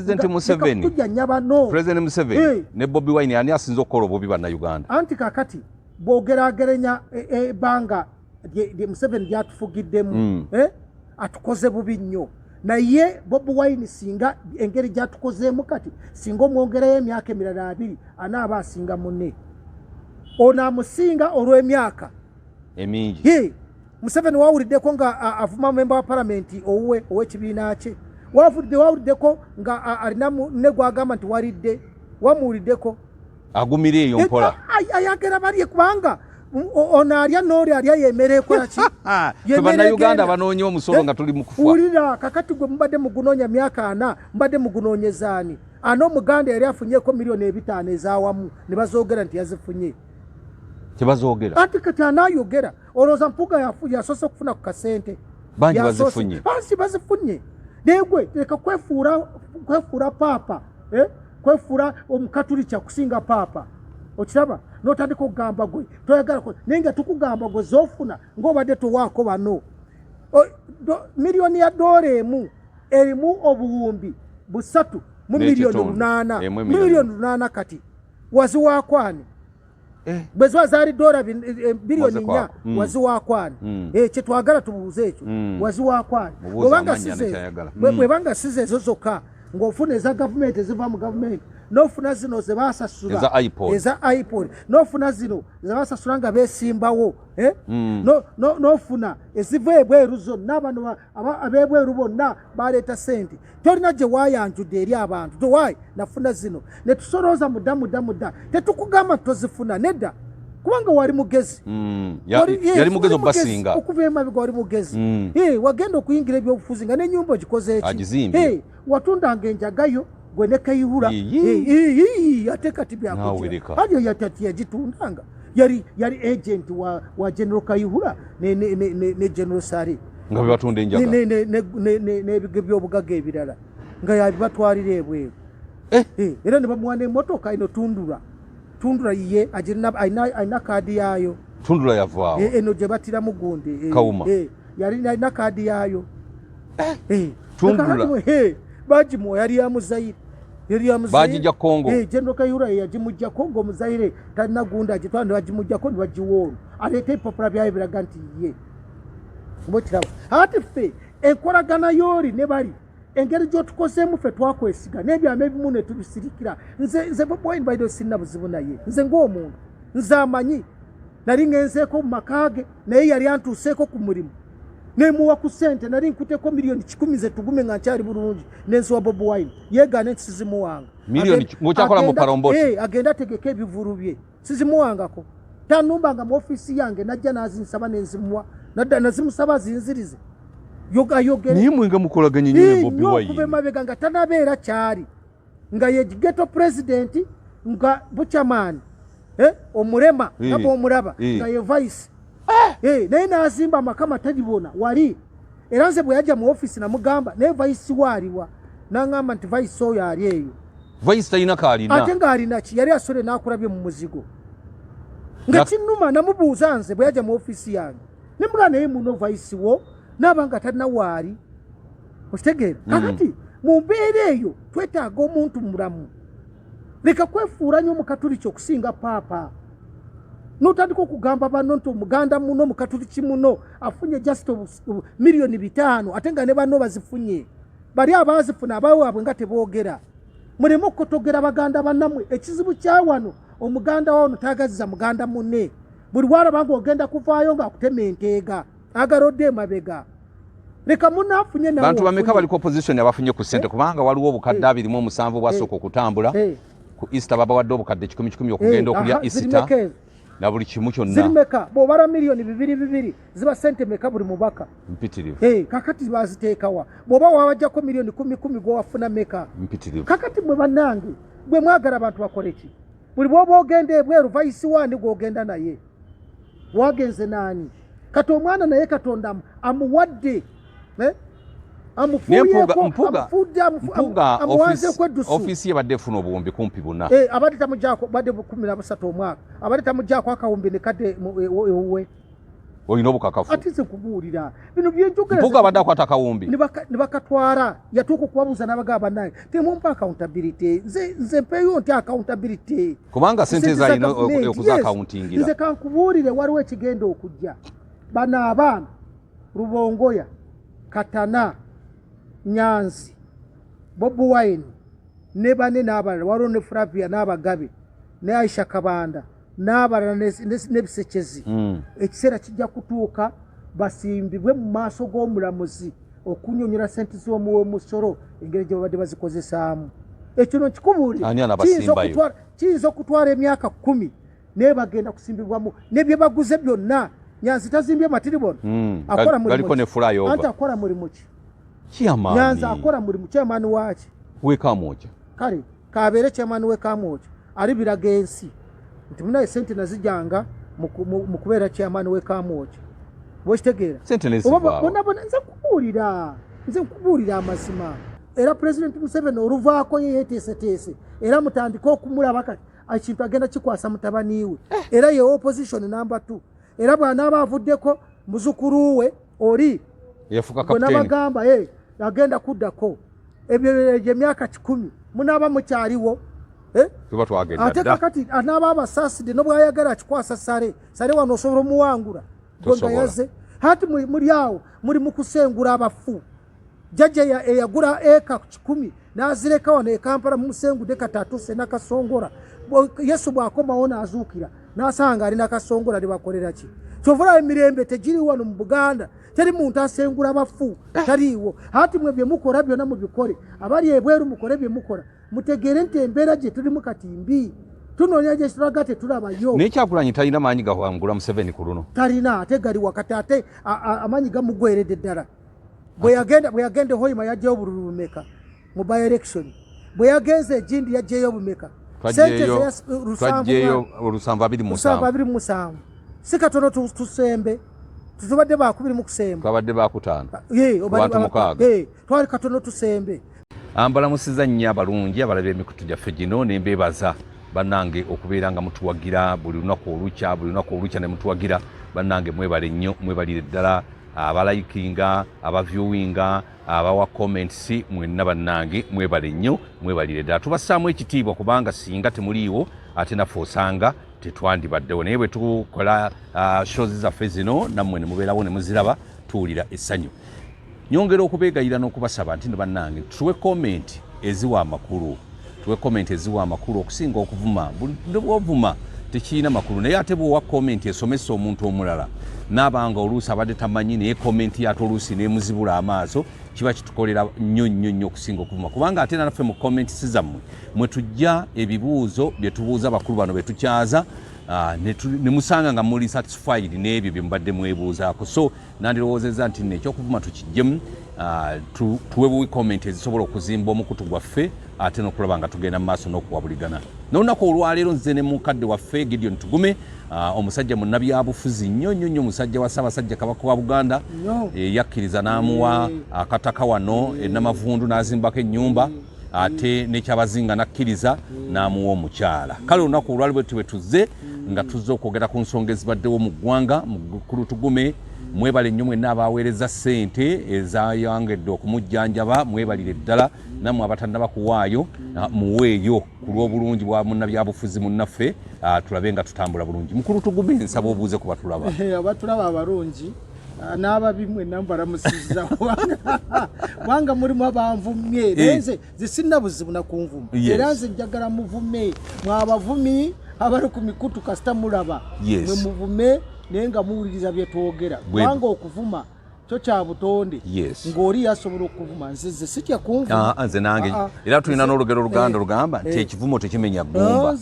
President Museveni tujja bano. President Museveni ne Bobi Wine, ani asinze okukola obubi Bannayuganda? Anti kakati bw'ogeraageranya ebbanga lye Museveni lyatufugiddemu, atukoze bubi nnyo. Naye Bobi Wine, singa engeri gyatukozeemu kati, singa omwongerayo emyaka emirala 20, anaaba asinga munne. Ono amusinga olw'emyaka emingi. Ye Museveni wawuliddeko nga avuma memba wa palamenti owuwe, ow'ekibiina kye? Wawuliddeko nga alina ne gwagamba nti walidde? Wamuwuliddeko? Agumira eyo mpola. Ayagera balye, kubanga ono alya n'oli alya, yemere ekola ki? Ffe Bannayuganda banoonya omusolo nga tuli mu kufa. Wulira, kakati gwe mubadde mugunoonya myaka 40, mubadde mugunoonyezaani? Ana Omuganda yali afunyeko miliyoni 500 ezawamu ne bazoogera nti yazifunye? Tebazoogera. Anti kati anaayogera? Olowooza Mpuga yasoose okufuna ku kasente? Bangi bazifunye. Bangi bazifunye. Naye gwe leka kwefuura paapa, eh? Kwefuura omukatuliki akusinga paapa. Okiraba, notandika okugamba gwe toyagala, naye nga tukugamba gwe zofuna ngaobadde towaako bano. Miliyoni ya dola emu erimu 300 mu miliyoni 800, miliyoni 800. Kati waziwaako ani? Bwe ziba zaali dola biliyoni 4, waziwaako ani? Kyetwagala tubuuze ekyo, waziwaako ani? Bwebanga size ezo zokka, ng'ofuna eza gavumenti eziva mu gavumenti, n'ofuna zino ze basasula eza IPOD, n'ofuna zino ze basasula nga beesimbawo, n'ofuna eziva ebweru zonna, bano ab'ebweru bonna baleeta sente, tolina gye waayanjudde eri abantu towaayi nafuna zino. Ne tusolooza mudda mudda mudda, tetukugamba nti tozifuna, nedda, kubanga wali mugezi. Yali mugezi obasinga. Okuva emabega wali mugezi. Wagenda okuyingira ebyobufuzi nga n'enyumba ogikoze eki, watundanga enjagayo gwe ne Kayihura, ate kati byakualyo yatati yagitundanga. Yali agent wa General Kayihura ne General Saleh. Nga bebatunda enjaga. N'ebige by'obugaga ebirala nga yabibatwalira ebweru. Era ne bamuwa n'emmotoka eno Tundra. Tundra ye alina kaadi yaayo. Tundra yavaawo? Eno gye batiramu gundi. Kawuma. Yali alina kaadi yaayo. Tundra bagimuwa, yali ya Muzayire. Bagijja Kongo. General Kayihura yagimuggyako ng'Omuzayire talina gundi agitwala, ne bagimuggyako ne bagiwa olwo aleeta ebipapula byayo biraga nti ye. Oba okiraba, ati ffe enkolagana y'oli ne bali engeri gy'otukozeemu, ffe twakwesiga n'ebyama ebimu ne tubisirikira. Nze Bobi Wine baido sirina buzibu naye. Nze ng'omuntu, nze amanyi nali ngenzeeko mu maka ge, naye yali antuuseeko ku mulimu nemuwa ku ssente. Nali nkuteko miliyoni 100 ze tugume nga nkyali bulungi, nenziwa Bobi Wine, yeegaana nti sizimuwanga. Ng'okyakola mu Palomboti? Agenda ategeka ebivulu bye, sizimuwangako. Tanumbanga mu ofiisi yange najja nazinsaba nenzimuwa, nadda nazimusaba zinzirize yogayogere. Naye mwenga mukolaganye nnyo ne Bobi Okuva Wine. Emabega nga tanabeera kyali, nga ye ghetto president, nga bukyamaani, omulema nga bwomulaba, nga ye vice. Naye n'azimba amaka matalibona wali. Era nze bwe yajja mu ofiisi namugamba, naye vice waaliwa? Naŋŋamba nti vice oyo ali eyo. Vice talina kaalina. Ate ng'alina ki? Yali asole n'akulabye mu muzigo nga kinnuma. Namubuuza nze bwe yajja mu ofiisi yange, nemugamba, naye muno vice wo naaba nga talina waali, okitegeera? Kakati mu mbeera eyo twetaaga omuntu mulamu. Leka kwefuula nnyo omukatuliki okusinga paapa, notandika okugamba banno nti omuganda muno, omukatuliki muno afunye just miliyoni 500, ate nga ne banno bazifunye. Bali abaazifuna abawaabwe nga teboogera. Muleme okukotogera baganda bannammwe. Ekizibu kya wano, omuganda wano tagaziza muganda munne. Buli walaba ngaogenda kuvaayo ng'akutema enteega, agala odde emabega. Leka munaafunye. Bantu bameka bali ku opposition abafunye ku ssente? Kubanga waliwo obukadde 27 bwasooka okutambula ku Easter, babawadde obukadde kikumi kikumi okugenda okulya Easter na buli kimu kyonna. Ziri meka? Bw'obala miliyoni 2 bibiri, ziba sente meka buli mubaka? Mpitirivu. Kakati baziteekawa? Bw'oba wabajjako miliyoni kumi kumi, gwewafuna meka? Mpitirivu. Kakati mwe bannange, bwe mwagala abantu bakole ki? Buli bw'oba ogenda ebweru, vice wani gw'ogenda naye? Wagenze naani? Kati omwana naye Katonda amuwadde, amuwanzeeko eddusu. Ofiisi ye badde efuna obuwumbi kumpi buna. Abadde tamujjako, badde 13 omwaka, abadde tamujjako akawumbi ne kadde ewuwe. Olina obukakafu? Ate nze nkubuulira bino byenjogera. Mpuuga abadde akwata akawumbi. Ne bakatwala, yatuuka okubabuuza n'abagamba, bannaye temumpa accountability, nze mpeeyo nti accountability? Kubanga sente zalina okuza accountingira. Nze kankubuulire, waliwo ekigenda okujja. Bano abaana Rubongoya, Katana, Nyanzi, Bobi Wine ne bane n'abalala, waliwo ne Flavia n'Abagabe ne Aisha Kabanda n'abalala n'ebisekezi. Ekiseera kijja kutuuka basimbibwe mu maaso g'omulamuzi okunyonyola sente z'omuwomusolo engeri gye babadde bazikozesaamu. Ekyo no nkikubuulira, kiyinza okutwala emyaka 10, naye bagenda kusimbibwamu ne bye baguze byonna. Nyanzi tazimbye matiribono? Anti akola mulimu ki Nyanzi? Akola mulimu chairman waki? Wekamwokya. Kale kabeere chairman wekamwokya, ali biraga ensi nti munaye sente nazijanga mu kubeera chairman wekamwokya, bwekitegeera? Bonabona nze nkubuulira amazima. Era President Museveni oluvaako ye yeteeseteese, era mutandike okumulaba kati ekintu agenda kikwasa mutabani we, era ye opposition number 2. Era bw'anaaba avuddeko, muzukulu we oli nabagamba agenda kuddako. Ebyo emyaka 100 munaaba mukyaliwo. Ate kakati anaaba abasaasidde, nobwayagala akikwasa sale sale wano, osobola omuwangula gwe nga yaze hati muli awo muli mu kusengula abafu. Jjajja eyagula eka 100 n'azireka wano e Kampala, mumusengudde kati atuuse nakasongola. Yesu bw'akomawo n'azuukira n'asanga ali nakasongola, libakolera ki? Kyova emirembe tegiri wano mu Buganda, teri muntu asengula bafu, taliiwo. Ati mwe byemukola byonna mubikole, abali ebweru mukole byemukola, mutegeere nti embeera gye tulimu kati mbi, tunoonya gye tulaga tetulabayo. Naye Kyagulanyi talina maanyi gawangula Museveni ku luno? Talina, ate gali wakati, ate amaanyi gamugweredde ddala. Bwe yagenda Hoima yajjayo obululu bumeka mu by election? Bwe yagenze egindi yajjayo bumeka? Twajjeyo olusanvu abiri musanvu. 27, si katono. Tusembe tubadde bakubiri mu kusemba. Twabadde bakutaano, bantu 6. Twali katono tusembe. Mbalamusiza nnyo abalungi abalaba emikutu gyaffe gino, ne mbeebaza bannange okubeera nga mutuwagira buli lunaku olukya, buli lunaku olukya ne mutuwagira. Bannange mwebale nnyo, mwebalire ddala abalikinga, abaviewinga, abawa comments, mwenna bannange mwebale nnyo, mwebalire ddala. Tubassaamu ekitiibwa kubanga singa temuliiwo ate naffe osanga tetwandibaddewo, naye bwe tukola shows zaffe zino nammwe ne mubeerawo ne muziraba, tuwulira essanyu. Nyongera okubeegayira n'okubasaba nti no bannange tuwe comment eziwa amakulu, tuwe comment eziwa amakulu okusinga okuvuma. Ne bwovuma tekirina makulu, naye ate bw'owa comment esomesa omuntu omulala naabanga oluusi abadde tamanyi, naye comment yate oluusi nemuzibula amaaso, kiba kitukolera nnyo nnyo nnyo okusinga okuvuma, kubanga ate naffe mu comments zammwe mwe tujja ebibuuzo bye tubuuza bakulu bano be tukyaza, ne musanga nga muli satisfied n'ebyo bye mubadde mwebuuzaako. So nandirowoozezza nti nno ekyokuvuma tukijjemu, tuwe buwi comment ezisobola okuzimba omukutu gwaffe ate n'okulaba nga tugenda mu maaso n'okuwabuligana. N'olunaku olwaleero nzize ne mukadde waffe Gideon Tugume, omusajja munnabyabufuzi nnyo nnyo nnyo, omusajja wa Ssaabasajja Kabaka wa Buganda, yakkiriza n'amuwa akataka wano e Namavundu n'azimbako ennyumba, ate nekyabazinga nakkiriza n'amuwa omukyala. Kale olunaku olwali bwe bwe tuzze nga tuzze okwogera ku nsonga ezibaddewo mu ggwanga. Mukulu Tugume, mwebale nnyo mwenna abaweereza ssente ezayongedde okumujjanjaba, mwebalire ddala. Nammwe abatannaba kuwaayo, muweeyo ku lw'obulungi bwa munnabyabufuzi munnaffe, tulabe nga tutambula bulungi. Mukulu Tugume, nsaba obuuze ku batulaba. Abatulaba abalungi n'ababi mwenna mbalamusizza, kubanga mulimu abanvumye, naye nze nze sirina buzibu nakunvuma. Era nze njagala muvume, mwabavumi abali ku mikutu, kasita mulaba mwe muvume, naye nga muwuliriza bye twogera, kubanga okuvuma kyo kya butonde. Ng'oli yasobola okuvuma, nze nze sitya kunvuma. Nze nange era tulina n'olugero Oluganda olugamba nti ekivumo tekimenya ggumba.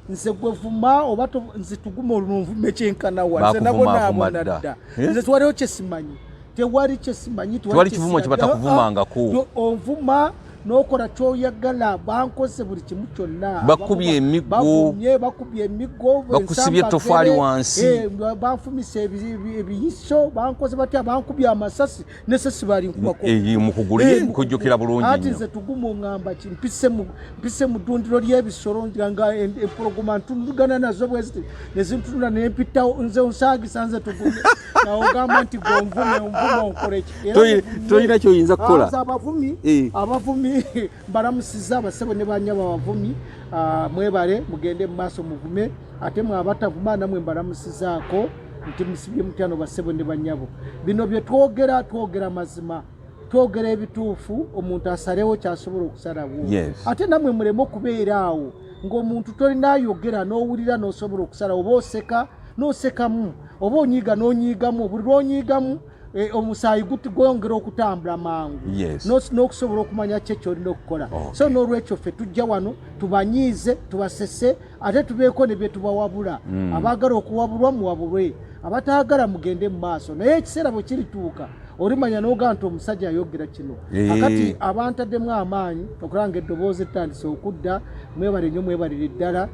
Nze gwe vuma oba nze tuguma olunvume kyenkanawa, nze nabonaabona dda. Nze tewaliwo kyesimanyi, tewali kyesimanyi. Tewali kivumo kye batakuvumangako. Onvuma. N'okola kyoyagala. Bankoze buli kimu kyonna. Bakubye emiggo. Bavumye, bakubye emiggo. Bakusibye ettofaali wansi. Banfumise ebiyiso, bankoze batya, bankubye amasasi, nesasi balinkubako. Mu kugulu. Eh, nkujjukira bulungi ati nnyo. Nze tugumu ŋŋamba ki, mpise mu ddundiro ly'ebisolo nga empologoma ntunulugana nazo bweziti nezintunula nempitawo. Nze onsaagisa, nze tugume nawe ogamba nti gonvume, onvume, onkole ki? Era muvumye. Tolina kyoyinza kukola. Nze abavumi, abavumi mbalamusiza, abasebo ne banyabo abavumi. Mwebale, mugende mu maaso muvume. Ate mwe abatavuma namwe mbalamusizaako nti musibye mutyano, basebo ne banyabo. Bino bye twogera, twogera mazima, twogera ebituufu. Omuntu asalewo kyasobola okusalawo. Ate namwe muleme okubeera awo ng'omuntu tolina ayogera n'owulira n'osobola okusalawo. Oba oseka n'osekamu, oba onyiiga n'onyiigamu. Buli lwonyiigamu, omusaayi gwongera okutambula mangu n'okusobola okumanya ki ekyolina okukola. So n'olwekyo ffe tujja wano tubanyiize, tubasese, ate tubeeko ne bye tubawabula. Abaagala okuwabulwa muwabulwe, abataagala mugende mu maaso. Naye ekiseera bwe kirituuka olimanya n'ogaa nti omusajja ayogera kino. Kakati abantaddemu amaanyi okulaba nga eddoboozi etandise okudda, mwebale nnyo, mwebalire ddala.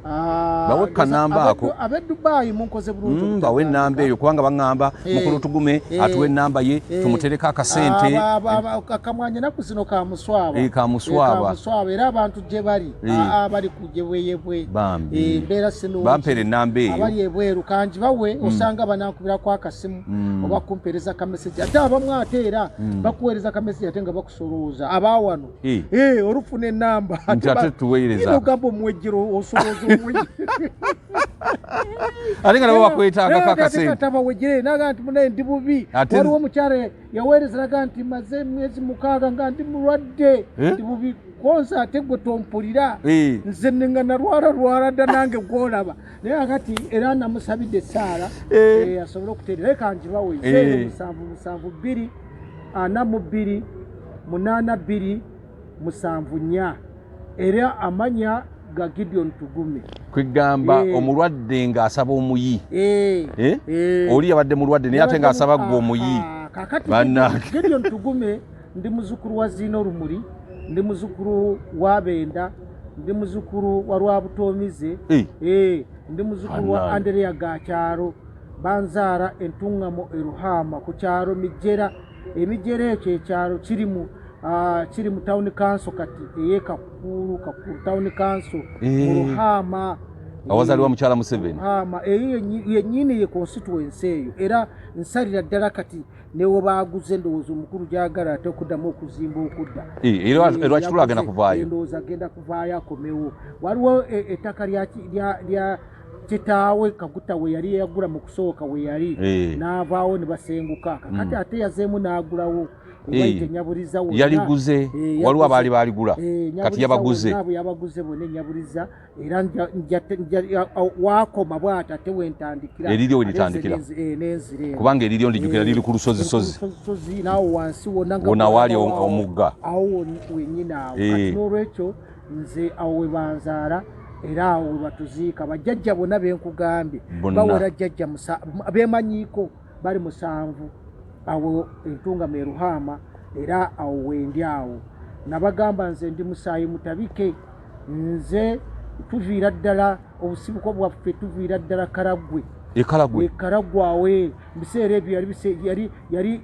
Bawe kanamba ako. Ab'e Dubayi munkoze bulungi. Bawe enamba eyo, kubanga baŋŋamba mukulu Tugume atuwe enamba ye tumutereko akasente. Akamwanya naku zino kamuswaba. Kamuswaba. Kamuswaba. Era abantu gye bali, abali ku gyebweyebwe, Bambi. Mbeera sinungi. Bampeera enamba eyo. Abali ebweru kangi bawe, osanga banankubirako akasimu oba kumpeereza kamessage. Ate abamu ate era bakuweereza kamessage ate nga bakusolooza abawano. Olufuna enamba Nti ate tuweereza. Ogamba omuwejjero, osolooza omuwejjero. Ate nga nabo bakwetaagako akasente. Tabawejjere naga nti munaye ndi bubi. Waliwo omukyala yaweereza naga nti maze emyezi 6 nga ndi mulwadde, ndi bubi konsa, ate gwe tompulira. Nze nga nalwala lwala dda nange gwolaba. Naye akati era namusabidde essaala asobole okutereera. Naye kangibawe: 077 242 82 74. Era amanya ga Gideon Tugume. Kwegamba omulwadde ng'asaba omuyi. Eh? Oli yabadde mulwadde naye ate ng'asaba gwe omuyi. Kakati Bannange. Gideon Tugume, ndi muzukulu wa Ziina Olumuli, ndi muzukulu wa Benda, ndi muzukulu wa Rwabutomize. Ndi muzukulu wa Bannange. Andereya Gakyaro. Banzaara Entuŋŋamo Eruhama ku kyalo Mijera. Emijera ekyo ekyalo kiri mu town council kati ey'e Kakuru, Kakuru town council mu Ruhama. Awazaalibwa mukyala Museveni. Ruhama eyo yennyini ye constituency eyo. Era nsalira ddala kati newe baguze, ndowooza omukulu gyagala ate okuddamu okuzimba okudda. Era Rwakitula agenda kuvaayo. Ndowooza agenda kuvaayo akomewo. Waliwo ettaka lya kitaawe Kaguta we yali yagula mu kusooka we yali, n'avaawo ne basenguka. Kakati ate yazeemu n'agulawo ebayita Enyabuliza wonna. Yaliguze. Waliwo Yaguze. abaali baaligula. Nyabuliza Kati yabaguze. wonna bwe yabaguze bonna Enyabuliza. Era wakoma bw'ati ate wentandikira. Eriryo we Ate nze litandikira. Nenzira eno. Kubanga eriryo ndijjukira liri ku lusozisozi. Lusozisozi naawo wansi wonna nga Wonna waali bw'olaba awo, omugga. Awo wennyini awo. Kati n'olwekyo nze awo we banzaala era awo we batuziika. Bajjajja bonna benkugambye Bonna. bawera jjajja bemanyiiko bali 7 awo Entungamo e Ruhama. Era awo wendi awo nabagamba nze ndi musaayi mutabike. Nze tuviira ddala, obusibuko bwaffe tuviira ddala Karagwe. Ekalagwe. Ekaragwe awo mu biseera ebyo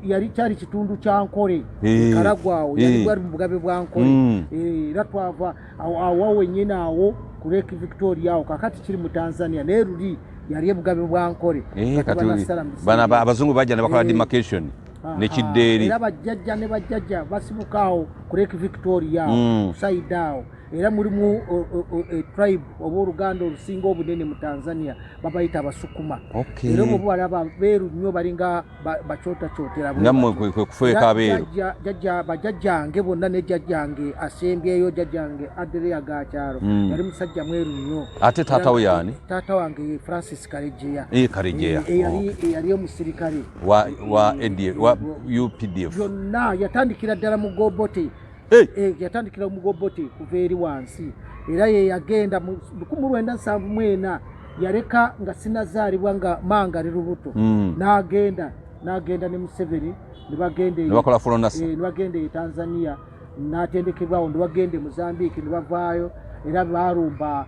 yali kyali kitundu kya Nkole. Ekaragwe awo yali bwali mu bugabe bwa Nkole. Era twava awo wennyini awo ku Lake Victoria awo. Kakati kiri mu Tanzania, naye luli yali ebugabe bwa Nkole. Kati Kati banasala mu biseera bano abazungu bajja ne bakola demarcation nekidda eri. Era bajjajja ne bajjajja basibuka awo ku Lake Victoria awo, ku side awo. Era mulimu tribe oba oluganda olusinga obunene mu Tanzania, babayita Abasukuma. Era obwo balaba beeru nnyo, balinga bakyotakyotera bwe Nammwe batyo. kwe kufuuka Era abeeru. Bajjajjange bonna ne jjajjange asembyeyo, jjajjange Adereya Gakyaro, yali musajja mweru nnyo. Ate taata we yaani? Taata wange ye Francis Karegeya. Karegeya. Eyali omusirikale. Wa ADF, wa UPDF. Byonna yatandikira ddala mu Gobote. Yatandikira mu Gobote kuva eri wansi. Era ye yagenda mu 1974, yaleka nga sinazaalibwa, nga manga ali lubuto. N'agenda ne Museveni ne bagenda Ne bakola Fronasa. Ne bagenda e Tanzania. N'atendekebwa awo, ne bagenda e Mozambique, ne bavaayo, era balumba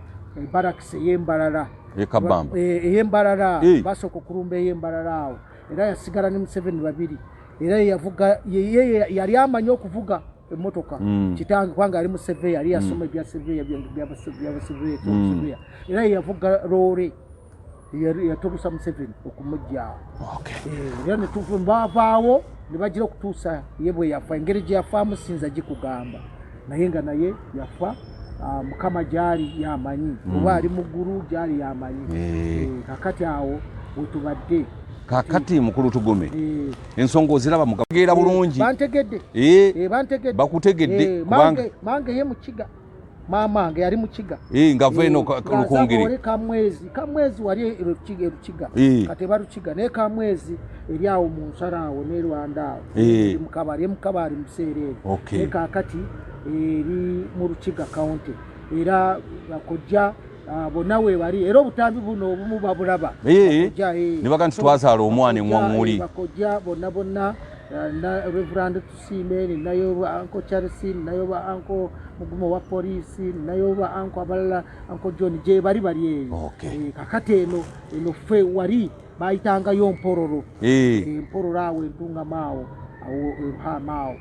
barracks ey'Embalala. Ekabamba. Ey'Embalala. Basooka okulumba ey'Embalala awo, era yasigala ne Museveni babiri, era yeyavuga, ye yali amanyi okuvuga emmotoka. Kitange kubanga yali museve, yali yasoma ebya surveyor, byaba surveyor, era yeyavuga loore yatulusa Museveni okumugyawo. Era netuvaawo ne bagira okutuusa ye bwe yafa. Engeri gye yafaamu sinza gikugamba, naye nga naye yafa, Mukama gyali yamanyi, oba ali mu ggulu gyali yamanyi. Kakati awo wetubadde. Kakati mukulu Tugume, ensonga oziraba mugageera bulungi. Bantegedde. Bantegedde. Bakutegedde. Kubanga mange ye mukiga, maama nge yali mukiga. Nga va eno Lukungiri. Kamwezi, Kamwezi wali Erukiga. Kati eba Rukiga, naye Kamwezi eri awo mu nsalo awo ne Rwanda awo. Eri Mukabali, eri Mukabali mu biseera ebyo. Naye kaakati eri mu Rukiga County, era bakojja bonna weebali, era obutambi buno obumu babulaba. Bakojja, Ne baga nti twazaala omwana eŋŋwaŋŋuli. Bakojja bonna bonna, na Reverend Tusiime, ninayo ba Uncle Charles, ninayo ba Uncle Mugumo wa poliisi, ninayo ba Uncle abalala, Uncle John, gye bali bali eyo. Kakati eno ffe wali bayitangayo Mpororo. Mpororo awo Entungama awo, awo Eruhama awo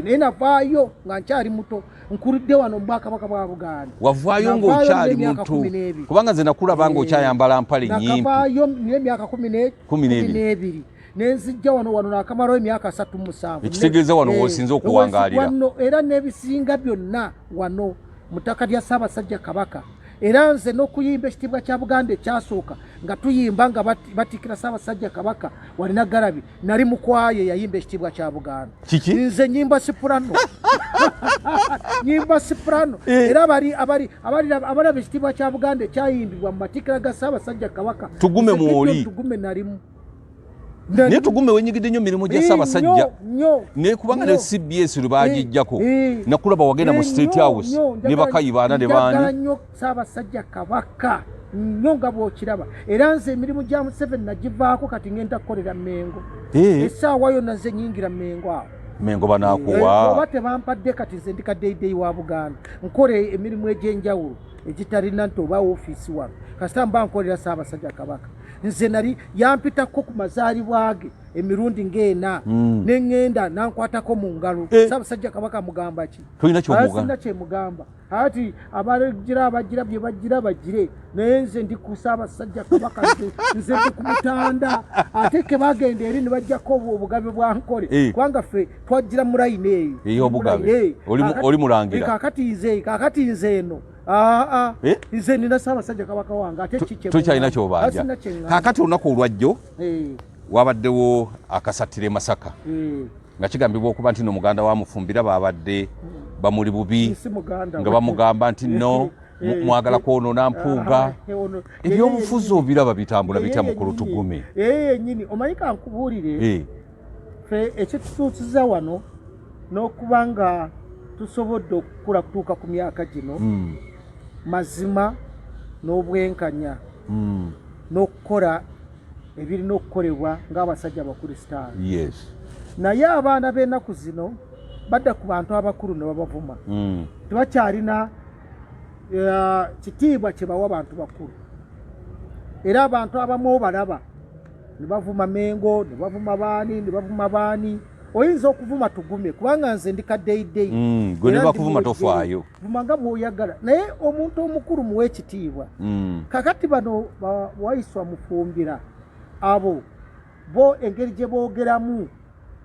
naye navaayo nga nkyali muto, nkulidde wano mu Bwakabaka bwa Buganda. Wavaayo ng'okyali muto? Kubanga nze nakulaba ng'okyayambala mpale nyimpi. Nakavaayo n'emyaka kumi Kumi n'ebiri. 12, nenzijja wano, wano nakamalawo emyaka 37. Ekitegeeza wano w'osinze okuwangaalira. Wano, era n'ebisinga byonna wano mu ttaka lya Ssaabasajja Kabaka. Era nze n'okuyimba ekitiibwa kya Buganda ekyasooka nga tuyimba nga batikkira Ssaabasajja Kabaka walina Galabi, nali mukwaye yayimba ekitiibwa kya Buganda. Kiki? Nze nyimba soprano, nyimba soprano. Era abalaba ekitiibwa kya Buganda ekyayimbibwa mu matikkira ga Ssaabasajja Kabaka, Tugume nze mwoli. Gideon Tugume nalimu. Naye Tugume wenyigidde nnyo mirimu gya Ssaabasajja. Nnyo, nnyo. Naye kubanga ne Nnyo. CBS lwe bagijjako, nakulaba wagenda mu State Nnyo, House nnyo. ne Bakayibaana ne Njagala baani. nnyo Ssaabasajja Kabaka nnyo nga bw'okiraba, era nze emirimu gya Museveni nagivaako, kati ngenda kukolera Mengo. Essaawa yonna nze nyingira Mengo awo. Mengo banaakuwa? Oba tebampadde, kati nze ndi kadeyideyi wa Buganda, nkola emirimu egy'enjawulo egitalina nti oba ofiisi wano, kasita mba nkolera Ssaabasajja Kabaka. Nze nali yampitako ku mazaalibwa ge emirundi ng'ena, neŋŋenda nankwatako mu ngalo. Ssaabasajja Kabaka mugamba ki? Tolina ky'omugamba. Sina kyemugamba. Ati abagira abagira bye bagira bagire, naye nze ndi ku Ssaabasajja Kabaka, nze ndi ku mutanda. Ate ke bagenda eri ne bajjako obugabe bwa Nkole, kubanga ffe twagira mu layini eyo. Ey'obugabe. Oli mulangira. Kakati nze eno, aa, nze nina Ssaabasajja Kabaka wange, ate ki kye Tokyalina mugamba? kyobanja. Sina kye ŋŋamba. Kaakati olunaku olwajjo wabaddewo akasattiro e Masaka, nga kigambibwa okuba nti no muganda wa Mufumbira babadde bamuli bubi, Si muganda nga we. bamugamba nti no mwagala kwonoona Mpuuga. Ono, Ebyobufuzi obiraba bitambula bitya, mukulu Tugume? Yeye yennyini. Omanyi, kankubuulire, ffe ekitutuusiza wano n'okuba nga tusobodde okukula kutuuka ku myaka gino, mazima n'obwenkanya n'okukola ebirina okukolebwa ng'abasajja Abakristaayo. Naye abaana b'ennaku zino badda ku bantu abakulu ne babavuma. Tebakyalina kitiibwa kye bawa bantu bakulu, era abantu abamu obalaba ne bavuma Mengo, ne bavuma baani, ne bavuma baani. Oyinza okuvuma Tugume kubanga nze ndi kadeyideyi. Gwe ne Era ndi bakuvuma muwejjere. tofaayo. Vuma nga bw'oyagala, naye omuntu omukulu muwe ekitiibwa. Kakati bano Waiswa Mufumbira abo bo engeri gye boogeramu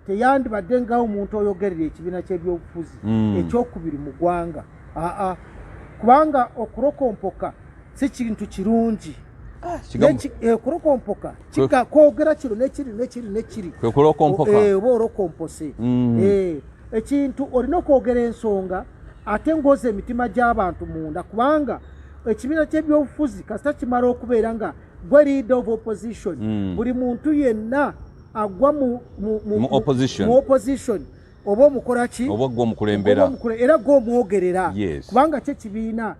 teyandibadde nga omuntu oyogerera ekibiina ky'ebyobufuzi ekyokubiri mu ggwanga. Aa, kubanga okurokompoka si kintu kirungi. Okurokompoka kika kwogera kino nekiri nekiri nekiri. Kwe kurokompoka. Oba orokompose. Ekintu olina okwogera ensonga ate ng'oza emitima gy'abantu munda, kubanga ekibiina ky'ebyobufuzi kasita kimala okubeera nga gwe leader of opposition, buli muntu yenna agwa Mu opposition. mu opposition oba omukola ki? Oba gwe omukulembera. Oba era gwe omwogerera. Kubanga kye kibiina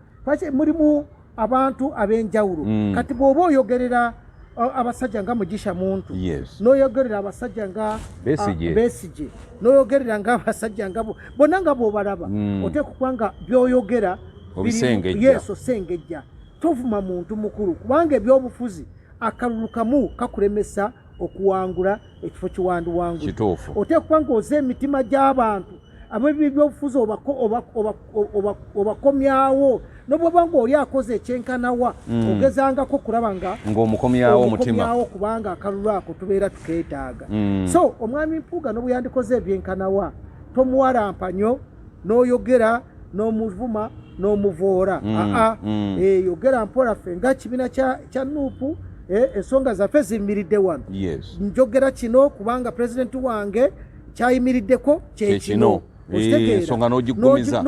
mulimu abantu ab'enjawulo. Kati bw'oba oyogerera abasajja nga Mugisha Muntu, Yes. n'oyogerera abasajja nga Besigye. Besigye, n'oyogerera nga abasajja nga bonna nga bw'obalaba, oteekwa okuba nga by'oyogera Obisengejja. Yes, osengejja. Tovuma muntu mukulu, kubanga ebyobufuzi akalulu kamu kakulemesa okuwangula ekifo kiwandiwangula. Kituufu. Oteekwa kuba ng'oza emitima gy'abantu ab'ebyobufuzi obakomyawo, nobwoba ng'oli akoze ekyenkanawa, ogezangako okulaba nga ng'omukomyawo omutima. Omukomyawo, kubanga akalulu ako tubeera tukeetaaga. So omwami Mpuuga nobwe yandikoze ebyenkanawa, tomuwalampa nnyo n'oyogera n'omuvuma n'omuvoora. Aa, yogera mpola. Ffe nga kibiina kya NUP, ensonga zaffe ziyimiridde wano. Njogera kino kubanga pulezidenti wange kyayimiriddeko kyekino. Kyekino. Okitegeera? Ensonga n'ogiggumiza.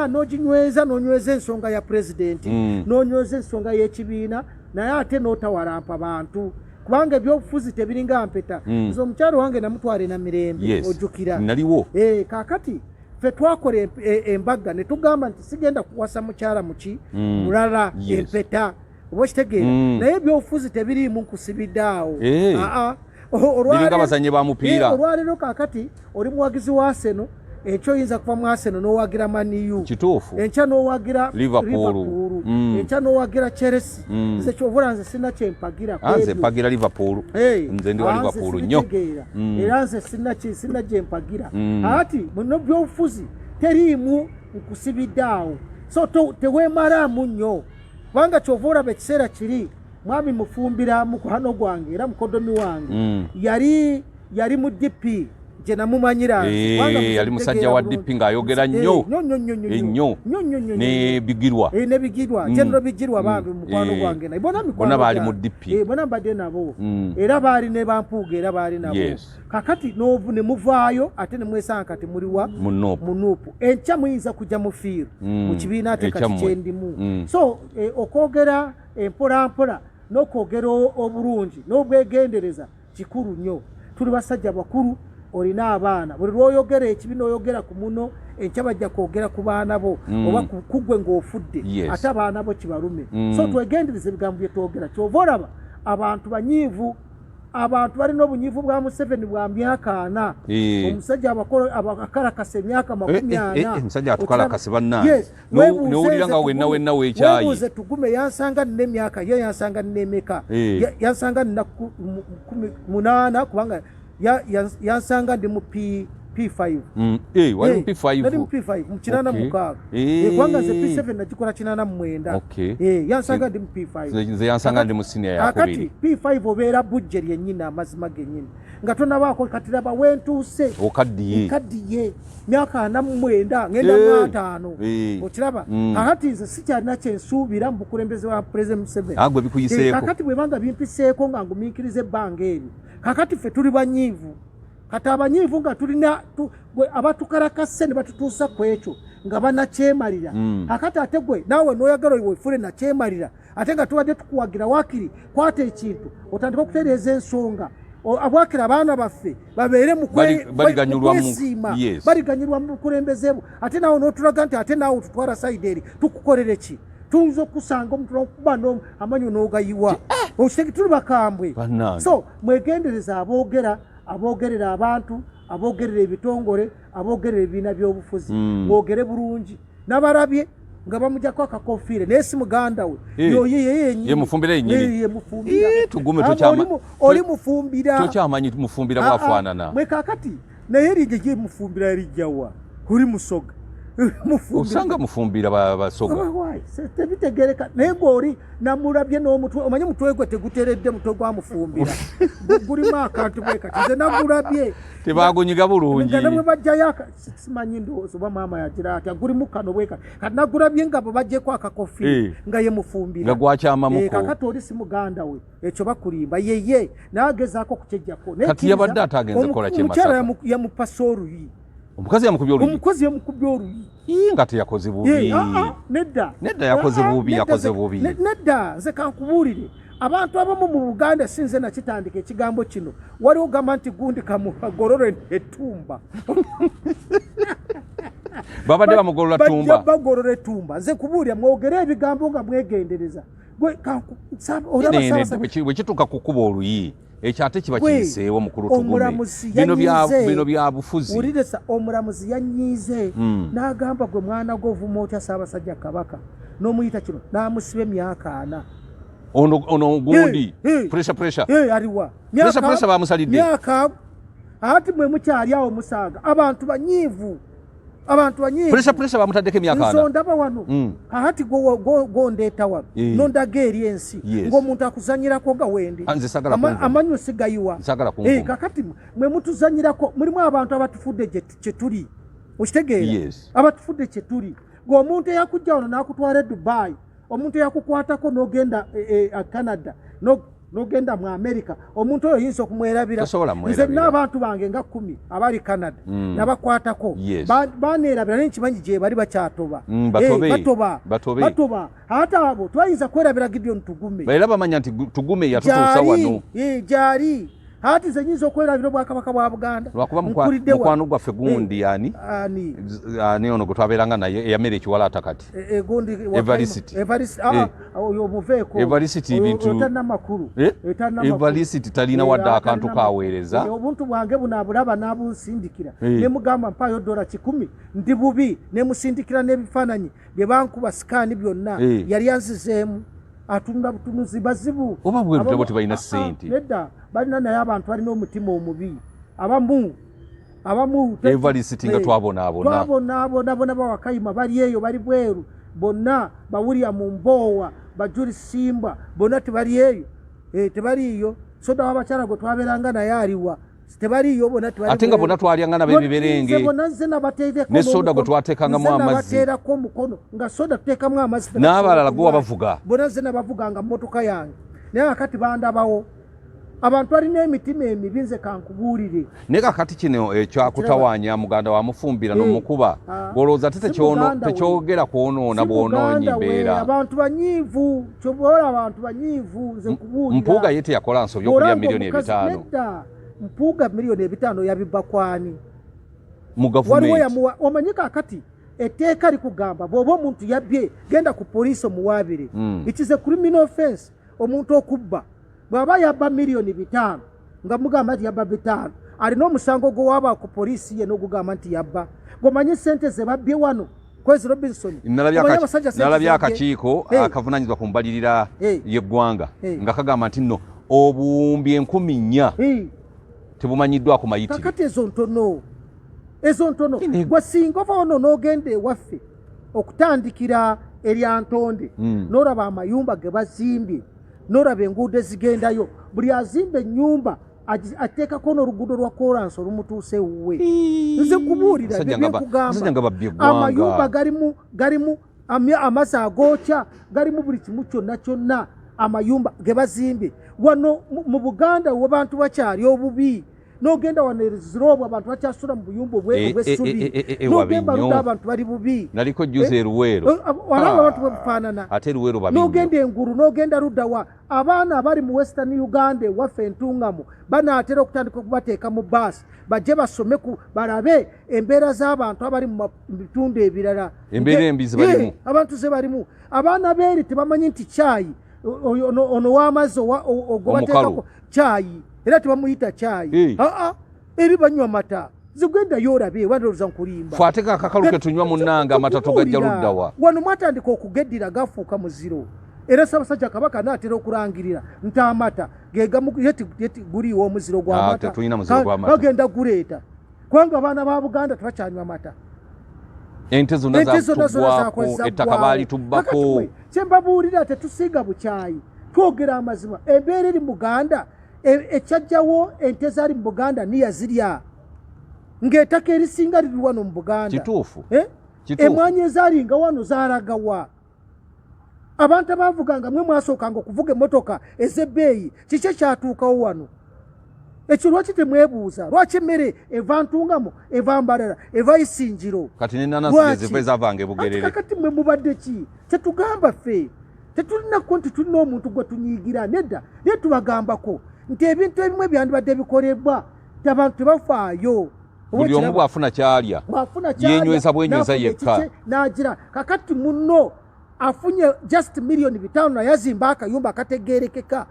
N'oginyweza, n'onyweza ensonga ya pulezidenti, n'onyweza ensonga y'ekibiina, naye ate n'otawalampa bantu, kubanga ebyobufuzi tebiringa mpeta. Nze omukyalo wange namutwala na mirembe. Ojjukira? Naliwo. Kaakati ffe twakola embaga ne tugamba nti sigenda kuwasa mukyala muki mulala, empeta, oba okitegeera? Naye ebyobufuzi tebiriimu nkusibidde awo. Aa. Biringa abazannyi ba mupiira. Olwaleero kaakati oli muwagizi wa Arsenal, enkya oyinza kuva mu Arsenal n'owagira Man U. Enkya n'owagira Liverpool. Liverpool. Enkya n'owagira Chelsea. Nze kyovula nze sina kyempagira ku Ah, nze ebyo. mpagira Liverpool. Nze ndi wa Ah, nze Liverpool nnyo. sibitegeera. Era nze sina gye mpagira. Ati muno byobufuzi teriimu nkusibidde awo, so teweemalaamu nnyo, kubanga kyova olaba ekiseera kiri mwami Mufumbira, mukwano gwange era mukodomi wange, yali mu DP gye namumanyira nze, kubanga Yali musajja wa mutegeera DP ng'ayogera bulungi. nnyo. Nnyo, nnyo, nnyo, nnyo, Ennyo. nnyo, nnyo, nnyo, Ne nnyo. Bigirwa. Ne Bigirwa, General Bigirwa, bambi mukwano gwange naye. Bonna mikwano Bonna baali gyange. mu DP. Bonna mbadde nabo. Era baali ne Bampuuga, era baali nabo. Kakati ne muvaayo ate ne mwesanga kati muliwa? Mu NUP. Mu NUP. Enkya muyinza kujja mu fiiru mu kibiina ate kati Ekyammwe. kyendimu. So okwogera empolampola n'okwogera obulungi n'obwegendereza kikulu nnyo. Tuli basajja bakulu, olina abaana. Buli lw'oyogera ekibi n'oyogera ku muno, enkya bajja kwogera ku baana bo, oba kugwe ng'ofudde, ate abaana bo kibalume. So twegendereze ebigambo bye twogera. Kyova olaba abantu banyiivu, abantu balina obunyiivu bwa Museveni bwa myaka 40. Omusajja akalakasa emyaka makumi ana. Omusajja atukalakase bannange. Yes. Weebuuze Nowulira nze nga wenna Tugume. wenna weekyayi. Weebuuze Tugume yansanga nina emyaka, ye yansanga nina emeka? Yansanga nina 18, kubanga yansanga ndi mu P5. Wali mu P5? Nali mu P5 mu kinaana mukaaga. Kubanga nze P7 nagikola 89. Yansanga ndi mu P5. Nze yansanga ndi mu senior ya Kakati kubiri. P5 obeera bujje lyennyini, amazima gennyini nga tonabaako. Kati laba wentuuse. Okaddiye. Nkaddiye myaka 49, ngenda mu 50. Okiraba? Kakati nze sikyalina kyensuubira mu bukulembeze bwa President Museveni. Ah, gwe bikuyiseeko. Kakati bwebanga bimpiseeko nga ngumiikiriza ebbanga eryo, kakati ffe tuli banyiivu. Kati abanyiivu nga tulina gwe abatukalakase ne batutuusa ku ekyo nga banakyemalira. Kakati ate gwe naawe n'oyagala wefule nakyemalira, ate nga tubadde tukuwagira, waakiri kwata ekintu otandika okutereeza ensonga. Abwakira abaana baffe babeere mu Baliganyulwa mu kwesiima. Baliganyulwa mu bukulembeze bwo, ate naawe n'otulaga nti ate naawe tutwala side eri, tukukolere ki? Tuyinza okusanga omuntu n'okuba amanyo n'ogayiwa. Okitege, tuli bakambwe. Bannange. So mwegendereza aboogera, aboogerera abantu, aboogerera ebitongole, aboogerera ebibiina by'obufuzi. Mwogere bulungi. N'abalabye nga bamugyako akakofiire, naye si muganda we. Yoyo ye yennyini. Ye Mufumbira yennyini. Ye Mufumbira. Tugume Oli Mufumbira. Tokyamanyi Mufumbira Ah, ah, bw'afaanana. Mwe kaakati naye erinnya gye Mufumbira lijjawa? Oli Musoga. Mufumbira. Osanga Mufumbira Basoga. Oh, why? Tebitegereka. Naye ng'oli namulabye n'omutwe, omanyi omutwe gwe teguteredde, mutwe gwa Mufumbira. Gulimu akantu bwe kati. Nze nagulabye. Tebagunyiga bulungi. Nga namwe bajjayo simanyi ndowooza oba maama yagira atya, gulimu kano bwe kati. Kati nagulabye nga bwe baggyeko akakofiira, nga ye Mufumbira. Nga gwakyamamuko. Kakati oli si muganda we, ekyo bakulimba. Yeye n'agezaako okukyejjako. Naye Kati kkiriza, yabadde ate agenze kukola ki e omukyala Masaka? Yamupasa oluyi. Omukazi yamukubye oluyi? Omukozi yamukubye oluyi. Ii, nga teyakoze bubi. Nedda. Nedda, yakoze bubi, Nedda, yakoze bubi. Nedda, nze kankubuulire. Abantu abamu mu Buganda, si nze nakitandika ekigambo kino. Waliwo ogamba nti gundi kamugolole etumba. Babadde bamugolola tumba. Bagolola etumba. Nze kubuulira, mwogere ebigambo nga mwegendereza. Bwe kituuka ku kuba oluyi, ekyo ate kiba kiyiseewo. Mukulu Tugume, bino bya bufuzi. Wuliriza, omulamuzi yanyiize n'agamba, "Gwe mwana gwe, ovuma otya Ssaabasajja Kabaka n'omuyita kino?" N'amusiba emyaka 40. Ono gundi Pressure, Pressure. Aliwa? Pressure, Pressure bamusalidde. Myaka ati mwe mukyali awo musaaga. Abantu banyiivu, abantu banyiivu. Pressure, Pressure bamutaddeko emyaka 40. Nsondaba wano. Kakati gondeeta wano nondaga eri ensi ng'omuntu akuzanyirako nga wendi. Ah, nze saagala kunvuma. Amannyo sigayiwa. Saagala kunvuma. Kakati mwe mutuzanyirako, mulimu abantu abatufudde kye tuli, okitegeera? Yes. Abatufudde kye tuli, ng'omuntu eyakujja wano n'akutwala e Dubai, omuntu eyakukwatako n'ogenda Canada, n'ogenda mu America, omuntu oyo oyinza okumwerabira? Tosobola Nze mwerabira. nina abantu bange nga 10 abali Canada, nabakwatako. Baneerabira, naye nkimanyi gye bali bakyatoba. Batobe. Batoba. Batobe. Batoba. Ate abo twayinza kwerabira Gideon Tugume? Era bamanya nti Tugume yatutuusa wano. Gyali. Ati nze nyinza okwerabira obwakabaka bwa Buganda? Lwakuba Nkulidde wano. mukwano gwaffe gundi ani? Ani? Ani ono gwe twabeeranga naye eyamera ekiwalaata kati? Gundi Evariste. Evariste, ah, oyo muveeko. Evariste Oyo- bintu- oyo talina makulu. Oyo talina makulu. Evariste talina wadde akantu Talina kaweereza. makulu. Obuntu bwange buno abulaba n'abunsindikira. Ne mugamba, "Mpaayo $100, ndi bubi." Nemusindikira n'ebifaananyi bye bankuba scan byonna. Yali anzizeemu, atunda butunuzi, bazibu. Oba bweru nabo tebalina Ah, ah, ssente. Nedda, balina, naye abantu balina omutima omubi abamu, abamu. Evariste nga twabonaabona. Twabonaabona bona. Bawakayima bali eyo, bali bweru bonna, bawulya mu mboowa, bajuli simba bonna tebali eyo. Tebaliiyo. Soda w'abakyala gwe twabeeranga naye aliwa? Tebaliiyo bonna, tebali Ate nga bweru. bonna twalyanga nabo ebiberenge. Nze bonna nze nabateereko Ne soda gwe n'omukono. twateekangamu Nze amazzi. nabateerako omukono nga soda tuteekamu amazzi. N'abalala gwe wabavuga. Bonna nze nabavuganga mu motoka yange, naye akati bandabawo. Abantu balina emitima emibi, nze kankubuulire. Naye kakati kino ekyakutawaanya muganda wamufumbira n'omukuba, Ah. golowooza ate Si muganda we. tekyogera kwonoona Si bwonoonyi muganda we, mbeera? Abantu banyiivu, kyobola abantu banyiivu, nze nkubuulira. Mpuuga ye teyakola nsobi okulya Bw'olaba miliyoni omukazi- 500? Nedda, Mpuuga miliyoni 500 yabibba kwani? Mu Waliwo gavumenti. yamuwa? Omanyi kakati etteeka likugamba bw'oba omuntu yabbye, genda ku poliisi omuwaabire. It is a criminal offense omuntu okubba. Bw'aba yabba miliyoni 500 nga mugamba nti yabba 500, alina omusango gwewaaba ku poliisi ye n'ogugamba nti yabba. Gweomanyi sente ze babbye wano Kwezi Robinson? Nalabye Omanyi abasajja sente nalabye ze babbye? akakiiko akavunanyizibwa ku mbalirira y'eggwanga nga kagamba nti nno obuwumbi 4,000 tebumanyiddwako mayitire. Kakati ezo ntono, ezo ntono. Gwe singa ova wano n'ogenda ewaffe okutandikira eryantonde, n'olaba amayumba ge bazimbye, n'olaba enguudo ezigendayo, buli azimba ennyumba ateekako n'oluguudo lwa kolansi olumutuusa ewuwe. Nze kubuulira Abasajja nga byekugamba. Abasajja nga babbye eggwanga. Amayumba galimu amazzi agookya, galimu buli kimu kyonna kyonna. Amayumba ge bazimbye wano mu Buganda, we bantu bakyali obubi. N'ogenda wano eziroobwa, abantu bakyasula mu buyumba obw'essubi. Wabi N'ogenda nnyo. ludda, abantu bali bubi. Naliko juzi eruweero. Walaba abantu bwe bufaanana. Ate eruweero babi nnyo. N'ogenda engulu, n'ogenda luddawa, abaana abali mu Western Uganda ewaffe entungamu banaatera okutandika okubateeka mu baasi bajje basome ku balabe embeera z'abantu abali mu bitundu ebirala. Embeera embi ze balimu. Abantu ze balimu, abaana beeri tebamanyi nti kyayi ono w'amazzi ogwo Omukalu. bateekako kyayi, era tebamuyita kyayi. Aa, eri banywa mata. Zigwendayo olabe, wandowooza nkulimba. Fe ate akakalu ke tunywa munnange, amata tugajja luddawa? Wano mwatandika okugeddira, gafuuka muziro. Era Ssaabasajja Kabaka naatera okulangirira nti amata gegamu yeti guliiwo omuziro Ah, gw'amata. tetulina muziro gw'amata. Bagenda guleeta, kubanga abaana ba Buganda tebakyanywa mata. Ente zonna Ente zonna zonna zatugwako, zakozesa ettaka ggwawo. baalitubbako. Kakati mwe, kyembabuulira, tetusiiga bukyayi, twogera amazima. Embeera eri mu Buganda, ekyajjawo ente zaali mu Buganda niya zirya, ng'ettaka erisinga liri wano mu Buganda. Kituufu. Eh? Kituufu. Emwanyi ezaalinga wano zaalagawa? Abantu abavuganga, mwe mwasookanga okuvuga emmotoka ez'ebbeeyi, kiki ekyatuukawo wano ekyo? Lwaki temwebuuza lwaki emmere eva Ntungamo, eva Mbalala, eva Isinjiro? Kati nenanasi Lwaki? gyeziva ezavanga Ati ebugerere. Kakati mwe mubadde ki? Tetugamba ffe tetulinako nti tulina omuntu gwe tunyiigira, nedda, naye tubagambako nti ebintu ebimu ebyandibadde bikolebwa ti abantu tebafaayo. Buli omu bw'afuna kyalya yenyweza bwenyweza yekka n'agira. Kakati munno afunye just 5 million naye azimba akayumba akategerekeka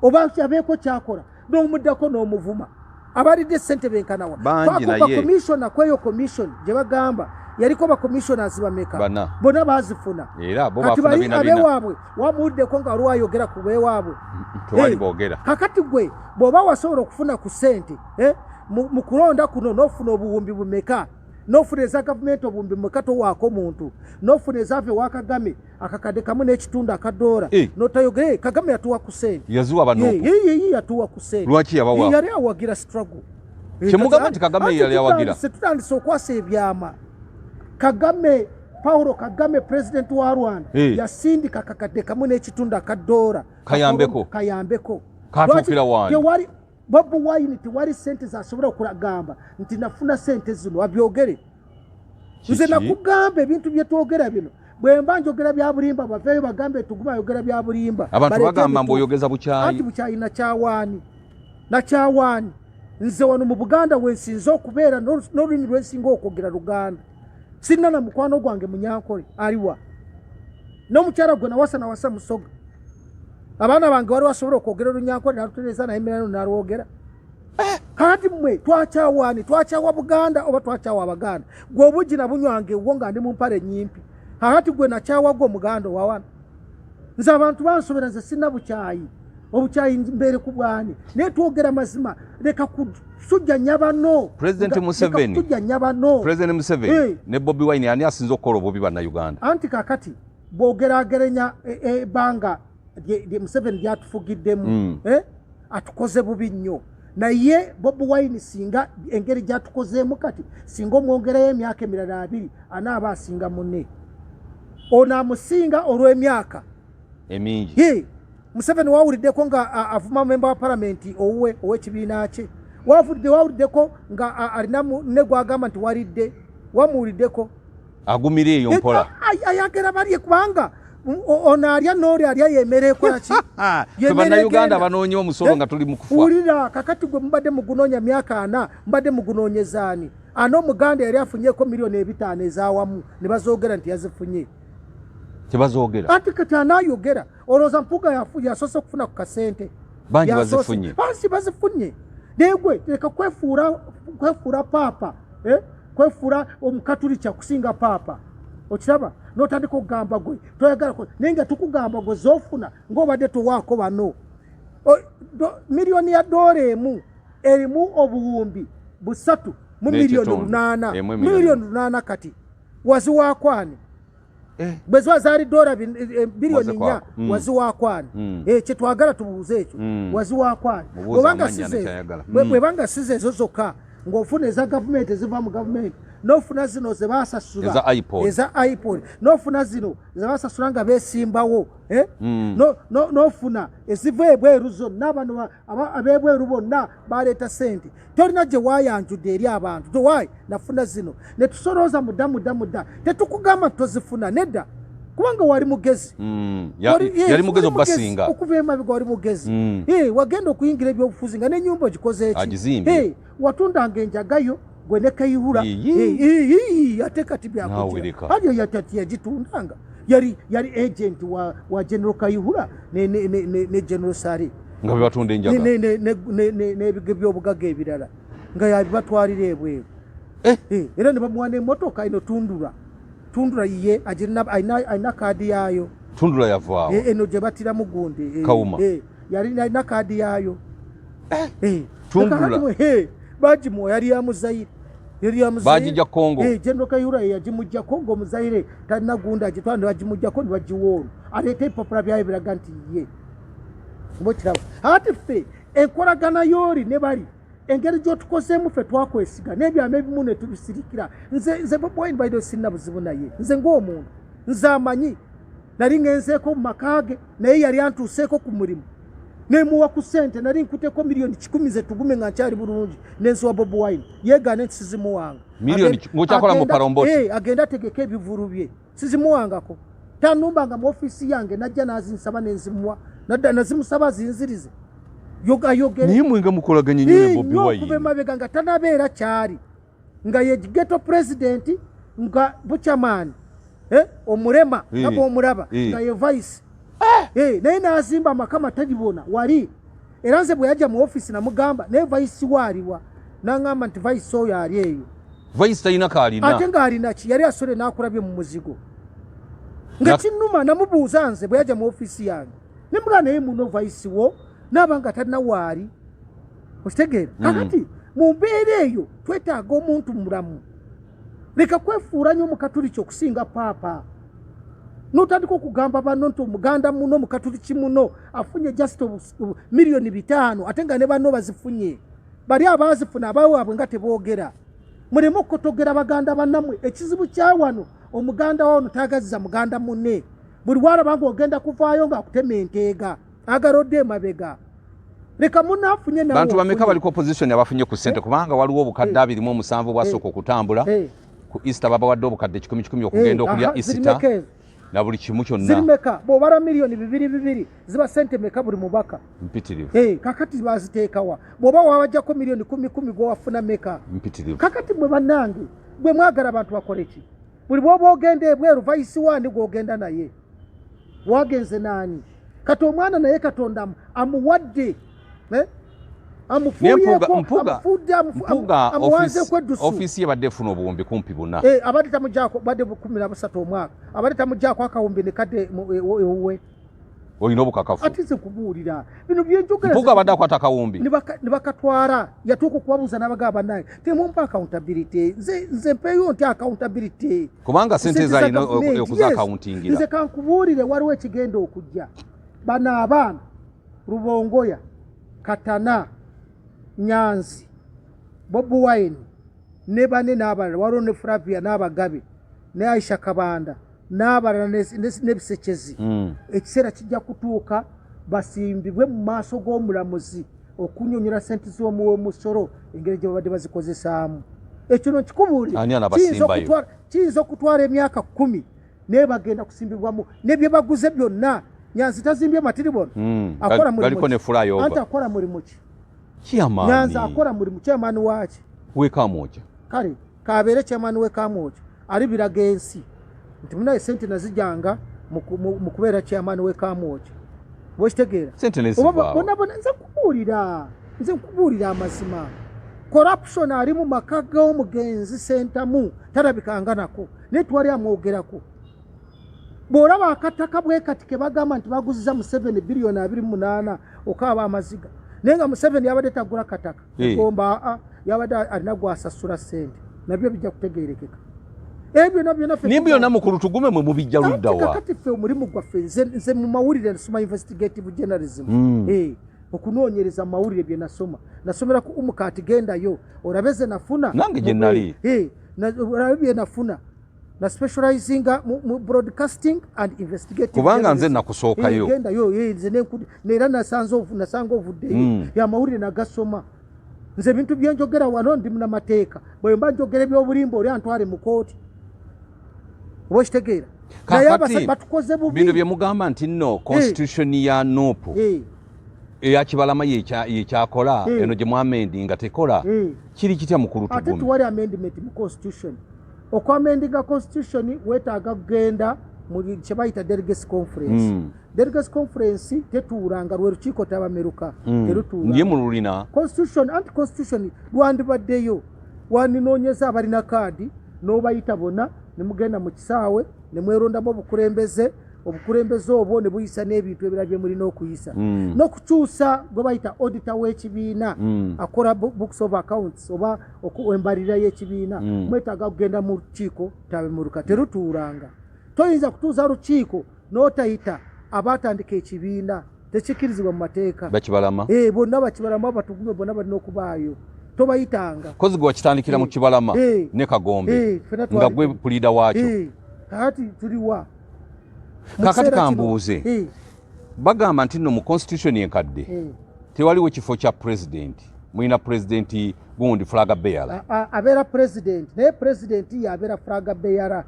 oba abeeko kyakola, n'omuddako n'omuvuma. Abalidde sente benkanawa? Bangi naye. Commissioner kweyo commission gye bagamba yaliko ba commissioners bameka? Bana. Bonna bazifuna. Era bo Kati bafuna bali bina bina. Abewaabwe wamuwuliddeko nga waliwo ayogera ku bewaabwe? Tewali Hey, boogera. Kakati gwe bw'oba wasobola okufuna ku ssente, eh, mu kulonda kuno n'ofuna obuwumbi bumeka, n'ofuna eza gavumenti obuwumbi bumeka, towaako muntu, n'ofuna ezaava ewa Kagame 1.5 kakadde akadoola, Eh. n'otayogera. Eh, Kagame yatuwa ku ssente. Yaziwa banuupu? Ye yatuwa ku ssente. Lwaki yabawa? Ye yali awagira struggle. Eh, Kyemugamba nti Kagame anti yali awagira? Tutandise okwasa ebyama. Kagame, Paulo Kagame, president wa Rwanda, Eh. yasindika 1.5 kakadde akadoola. Kayambeko. Kayambeko. Katuukira Lwaki wani? Tewali Bobi Wine, tewali sente zasobola okulagamba nti nafuna sente zino, abyogere. Nze Kiki? nakugamba ebintu byetwogera bino, bwe mba njogera bya bulimba, baveeyo bagambe tuguma ayogera bya bulimba. Abantu Baleete bagamba ebituufu. mbu oyogeza bukyayi. Anti bukyayi nakyawaani, nakyawaani. Nze wano mu Buganda wensinze okubeera, n'olulimi lwensinga okwogera Luganda. Sirina na mukwano gwange Munyankole aliwa, n'omukyala gwe nawasa, nawasa Musoga. Abaana bange wali wasobola okwogera Olunyankole nalutereeza, naye mirano nalwogera. Kakati mmwe twakyawaani? Twakyawa Buganda oba twakyawa Abaganda? Gwe obugi nabunywanga ewwo nga ndi mu mpale nyimpi. Kakati gwe nakyawa gwe Omuganda owawano? Nze abantu bansobera, nze sirina bukyayi. Obukyayi mbeere ku bwani? Naye twogera mazima, leka kusujjanya bano. President Museveni. Leka kusujjanya bano. President Museveni Eh. ne Bobi Wine, ani asinze okukola obubi Bannayuganda? Anti kakati bwogerageranya ebbanga lye Museveni lyatufugiddemu, eh, atukoze bubi nnyo. Naye Bobi Wine singa engeri gyatukozeemu kati, singa omwongerayo emyaka emirala 20, anaaba asinga munne. Ono amusinga olw'emyaka emingi. Ye Museveni wawuliddeko nga avuma memba wa palamenti owuwe ow'ekibiina kye? Wawuliddeko nga alina ne gwagamba nti walidde? Wamuwuliddeko? Agumira eyo mpola. Ayagera balye, kubanga ono alya n'oli alya, yemere ekola ki? Ffe Bannayuganda banoonya omusolo nga tuli mu kufa. Wulira, kakati gwe mubadde mugunoonya myaka 40, mubadde mugunoonyezaani? Ana Omuganda yali afunyeko 5 miliyoni ezawamu ne bazoogera nti yazifunye? Tebazoogera. Anti kati anaayogera? Olowooza Mpuga yasoose okufuna ku kasente? Bangi Yasoose. bazifunye. Bangi bazifunye. Naye gwe leka kwefuura paapa, eh? Kwefuura omukatuliki kusinga paapa. Okiraba n'otandika okugamba gwe toyagala, naye nga tukugamba gwe zofuna ng'obadde towaako bano. 1 miliyoni erimu obuwumbi 3 mu miliyoni N'ekitundu. 800. Emu emiliyoni. 8 miliyoni kati waziwaako ani? Eh. Bwe ziba zaali dola biliyoni 4, Wazikwako. Waziwaako ani? Eh, kyetwagala tubuuze ekyo. Waziwaako ani? Mubuuze Bwebanga amannya si ze- nekyayagala. Bwebanga si zezo zokka, ng'ofuna eza gavumenti eziva mu gavumenti, n'ofuna zino ze basasula Eza iPod. eza iPod, n'ofuna zino ze basasula nga beesimbawo, eh? N'ofuna eziva ebweru zonna. Bano ab'ebweru bonna baleeta sente, tolina gye waayanjudde eri abantu tewaayi nafuna zino ne tusolooza mudda mudda mudda. Tetukugamba nti tozifuna, nedda, kubanga wali mugezi. Yes, Yali mugezi wali obasinga. Okuva emabega wali mugezi. Eh, wagenda okuyingira ebyobufuzi nga n'ennyumba ogikoze eki? Agizimbye. Eh, watundanga enjagayo gwe ne Kayihura. Yiyi. Eh, eh, ate kati Naawe byakugira leka. ali yatati yagitundanga, yali agent wa General Kayihura ne General Sari. Nga bwe batunda enjaga. N'ebigo by'obugagga ebirala nga yabibatwalira ebweru. Eh. Eh, era ne bamuwa n'emmotoka eno Tundra. Tundra ye agirina, alina kaadi yaayo. Tundra yavaawo? Eh, eno gye batiramu gundi, eh, Kawuma. eh, yali alina kaadi yaayo. Eh, Tundra. Kakati eh, bagimuwa, yali ya Muzayire, yali ya Muzayire. Bagijja Congo. Eh, General Kayihura ye yagimugjako ng'Omuzayire talina gundi agitwala, ne bagimugjako ne bagiwa olwo aleeta ebipapula byayo biraga nti ye. Oba okiraba, ate ffe enkolagana y'oli ne bali engeri gy'otukozeemu, ffe twakwesiga n'ebyama ebimu ne tubisirikira. Nze Bobi Wine by the way sirina buzibu naye. Nze ng'omuntu nze amanyi nali ngenzeeko mu maka ge, naye yali antuuseeko ku mulimu nemuwa ku ssente. Nali nkuteko 100 million ze tugume nga nkyali bulungi, nenziwa Bobi Wine, yeegaana nti sizimuwanga. Miliyoni ng'okyakola mu Palomboti? Eh, agenda ategeke ebivulu bye, sizimuwangako. Tanumbanga mu ofiisi yange najja nazinsaba nenzimuwa. Nadda nazimusaba zinzirize yogayogere. Naye mwenga mukolaganye nnyo ne Bobi Nnyo, okuva Wine. emabega nga tanabeera kyali. Nga ye ghetto president, nga buchaman omulema nga bwomulaba nga ye vice, naye n'azimba amaka matalibona wali. Era nze bwe yajja mu office namugamba, naye vice waaliwa? N'aŋŋamba nti vice oyo ali eyo. Vice talina kaalina. Ate ng'alina ki? Yali asole n'akulabye mu muzigo nga kinnuma. Namubuuza nze bwe yajja mu ofiisi yange, nemugamba, naye muno vice wo naaba nga talina waali, okitegeera? Kakati mu mbeera eyo twetaaga omuntu mulamu. Leka kwefuula nnyo omukatuliki okusinga paapa, notandika okugamba banno nti omuganda muno omukatuliki muno afunye just 5 miliyoni, ate nga ne banno bazifunye. Bali abaazifuna abawaabwe nga teboogera. Muleme okukotogera baganda bannammwe. Ekizibu kya wano, omuganda wano tagaziza muganda munne. Buli walaba nga ogenda kuvaayo ng'akutema enteega, agala odde emabega. Leka munaafunye. Bantu bameka bali ku opposition abafunye ku ssente? Kubanga waliwo obukadde 27 bwasooka okutambula ku Easter, babawadde obukadde kikumi kikumi okugenda okulya Easter na buli kimu kyonna. Ziri meka? Bw'obala 2 miliyoni ziba sente meka buli mubaka? Mpitirivu. Kakati baziteekawa? Bw'oba wabajjako 10 miliyoni gwewafuna meka? Mpitirivu. Kakati mwe bannange, gwe mwagala abantu bakole ki? Buli bw'oba ogenda ebweru, vice wandi gw'ogenda naye wagenze naani? Kati omwana naye Katonda amuwadde, eh? Amuwanzeeko eddusu. Ofiisi ye badde efuna obuwumbi kumpi 4. Abadde tamujjako, badde 13 omwaka, abadde tamujjako akawumbi ne kadde ewuwe. Olina obukakafu? Ate nze nkubuulira bino byenjogera. Mpuuga abadde akwata akawumbi? Ne bakatwala. Yatuuka okubabuuza n'abagamba, bannaye temumpa accountability, nze mpeeyo nti accountability? Kubanga sente zalina okuza accountingira. Nze kankubuulire, waliwo ekigenda okujja. Bano abaana Rubongoya, Katana, Nyanzi, Bobi Wine ne bane n'abalala, waliwo ne Flavia n'Abagabe ne Aisha Kabanda n'abalala n'ebisekyezi. Ekiseera kijja kutuuka basimbibwe mu maaso g'omulamuzi okunyonyola sente z'omuwomusolo engeri gye babadde bazikozesaamu. Ekyo no kikubuulire, kiyinza okutwala emyaka 10, naye bagenda kusimbibwamu nebye baguze byonna. Nyanzi tazimbye matiribono? Anti akola mulimu ki? Nyanzi akola mulimu chairman waki? Wekamwokya. Kale kabeere chairman wekamwokya, ali biraga ensi nti munaye sente nazijanga mu kubeera chairman wekamwokya, bwekitegeera? Bonabona nze nkubuulira, nze nkubuulira amazima. Corruption ali mu maka g'omugenzi Sentamu talabikanga nako, naye twali amwogerako. Bw'olaba akataka bwe kati ke bagamba nti baguziza Museveni 28 biliyoni, okaaba amaziga. Naye nga Museveni yabadde tagula kataka egomba, aa, yabadde alina gwasasula ssente. Nabyo bijja kutegerekeka ebyo byonna byonna. Nimba byonna mukulu Tugume mwe mubijja luddawa? Kakati ffe omulimu gwaffe, nze mu mawulire nsoma investigative journalism, okunoonyereza mu mawulire. Bye nasoma, nasomera ku UMCAT. Gendayo olabe ze nafuna. Nange gye nali. Olabe bye nafuna na specializinga mu broadcasting and investigative. Kubanga nze nakusookayo. Gendayo nze neera nasanga ovuddeyo. Yamawulire nagasoma nze. Ebintu byenjogera wano, ndi munamateeka. Bwe mba njogera ebyobulimba, oli antwale mu kooti, oba okitegeera? Naye abasajja batukoze bubi. Bino bye mugamba nti nno constitution ya NUP eyakibalama yekyakola, eno gye mwamendinga tekola, kiri kitya mukulu Ate Tugume? Tuwali amendment mu constitution. Okwamendinga constitution weetaaga kugenda mu kye bayita delegates conference. Delegates conference tetuulanga, lwe lukiiko tabameruka. Terutuula. Ndiye mululina? Constitution, anti constitution lwandibaddeyo, wandinoonyeza abalina kaadi n'obayita bonna ne mugenda mu kisaawe ne mwerondamu obukulembeze. Obukulembeze obwo ne buyisa n'ebintu ebirala bye mulina okuyisa, n'okukyusa gwe bayita auditor w'ekibiina, akola books of accounts oba embalirira y'ekibiina. Mwetaaga kugenda mu lukiiko tabemuruka, terutuulanga. Toyinza kutuuza lukiiko n'otayita abaatandika ekibiina, tekikkirizibwa mu mateeka. Bakibalama? Bonna bakibalama, abatugume bonna balina okubaayo, tobayitanga. Kozi gwe wakitandikira mu Kibalama ne Kagombe, ffenna nga gwe puliida waakyo. Kakati tuliwa? Mu Kakati kiseera kino, kambuuze. Bagamba nti nno mu constitution enkadde tewaliwo kifo kya president, mulina president gundi, flag bearer. Abeera president, naye president ye abeera flag bearer.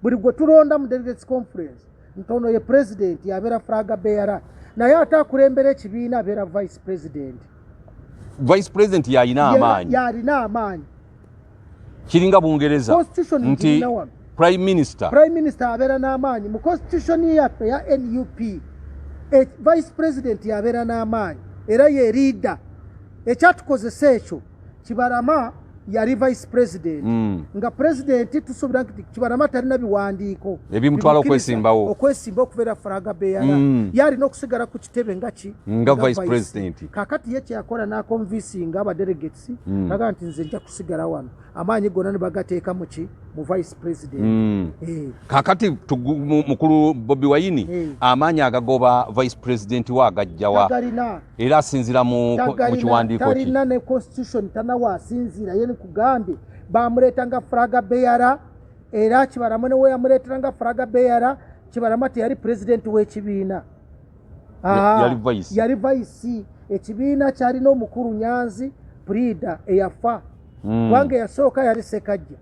Buli gwe tulonda mu delegates conference ntono ye president, yabeera flag bearer, naye ate akulembera ekibiina abeera vice president. Vice president yalina amaanyi? Yalina amaanyi. Kiringa Bungereza Constitution nti girina wano. Prime Minister, Prime Minister abeera n'amaanyi. Mu constitution yaffe ya NUP, vice president yabeera n'amaanyi era ye leader. Ekyatukozesa ekyo, Kibalama yali vice president, nga president tusuubira nti Kibalama talina biwandiiko ebimutwala bimukkiriza okwesimbawo. Okwesimba okubeera flag bearer, ye alina okusigala ku kitebe nga ki? Nga vice president. Kakati ye kyeyakola, n'aconvincinga abadelegates, naga nti nze nja kusigala wano, amaanyi gonna ne bagateeka muki? Mu vice president. Kakati mukulu Bobi Wine, amaanyi agagoba vice president we agajjawa? Tagalina. Era asinzira mu Tagalina, kiwandiiko ki? Talina ne constitution, tanawa asinziira. Ye nikugambye, bamuleeta nga flag bearer, era Kibalama ne weyamuleetera nga flag bearer, Kibalama teyali president w'ekibiina. Yali vice. Yali vice. Ekibiina kyalina omukulu Nyanzi Prida eyafa, kubanga eyasooka yali Sekajja.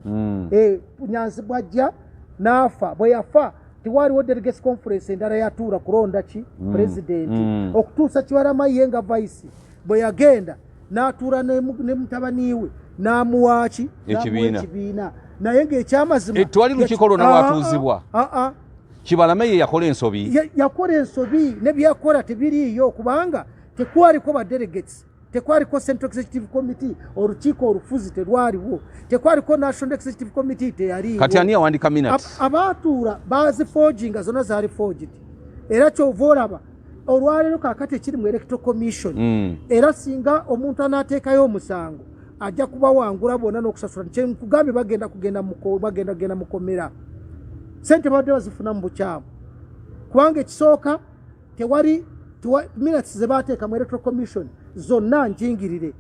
Nyanzi bwajja n'afa, bwe yafa tewaliwo delegates conference endala yatuula kulonda ki? President. Okutuusa Kibalama ye nga vice bwe yagenda n'atuula ne mutabani we n'amuwaaki? Ekibiina. Ekibiina. Naye ng'ekyamazima Tewali lukiiko lwonna lwatuuzibwa? Ah, ah. Kibalama ye yakola ensobi? Yakola ensobi, ne byakola tebiriiyo, kubanga tekwaliko ba delegates, tekwaliko central executive committee, olukiiko olufuzi terwaliwo, tekwaliko national executive committee, teyaliiwo. Kati ani yawandika minutes? Abaatuula baziforginga, zonna zaali forged. Era kyova olaba olwaleero kaakati ekiri mu electoral commission, era singa omuntu anaateekayo omusango ajja kubawangula bonna n'okusasula. Kyenkugambye, bagenda kugenda bagenda kugenda mukomera. Sente babadde bazifuna mu bukyamu, kubanga ekisooka tewali minutes ze bateeka mu electoral commission zonna njingirire.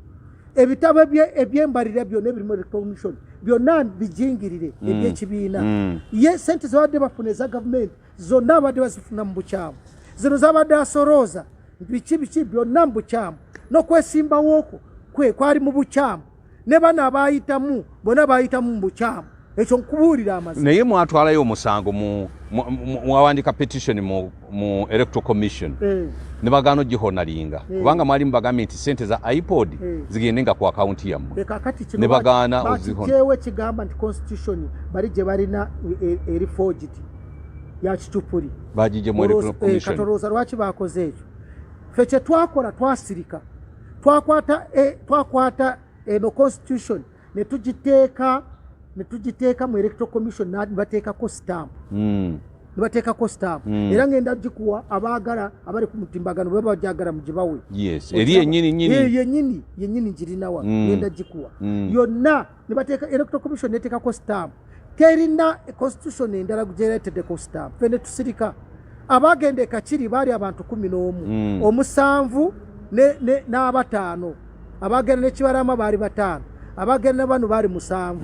Ebitabo ebyembalira byonna ebiri mu electoral commission byonna bijingirire, ebyekibiina. Ye sente zebadde bafuna eza gavumenti zonna babadde bazifuna mu bukyamu. Zino zabadde asorooza biki biki byonna mu bukyamu, n'okwesimbawo okwo kwe kwali mu bukyamu, ne bano abayitamu bonna bayitamu mu bukyamu. Ekyo nkubuulira amazima. Naye mwatwalayo omusango, mwawandika petition mu electoral commission, ne bagaana ogihonoringa, kubanga mwali mubagambye nti sente za IPOD zigende nga ku akawunti yammwe. Kakati kino Ne bagaana ozihona. Bakigyewo ekigamba nti constitution bali gye balina eri forged, ya kicupuli. Bagigye mu electoral commission. Katolooza lwaki bakoze ekyo? Ffe kye twakola, twasirika, twakwata eno constitution ne tugiteeka mu electoral commission, ne bateekako stamp, ne bateekako stamp. Era ngenda gikuwa abaagala abali ku mutimbagano, bwe bajagala mugibawe. Yes, eri yennyini nyini. Yennyini yennyini ngirinawa, ngenda gikuwa yonna. Ne bateeka, electoral commission neteekako stamp. Terina constitution endala gyereeteddeko stamp. Ffe ne tusirika. Abagenda e Kakiri baali abantu 11, omusanvu n'abataano. Abagenda ne Kibalama baali bataano, abagenda bano baali musanvu.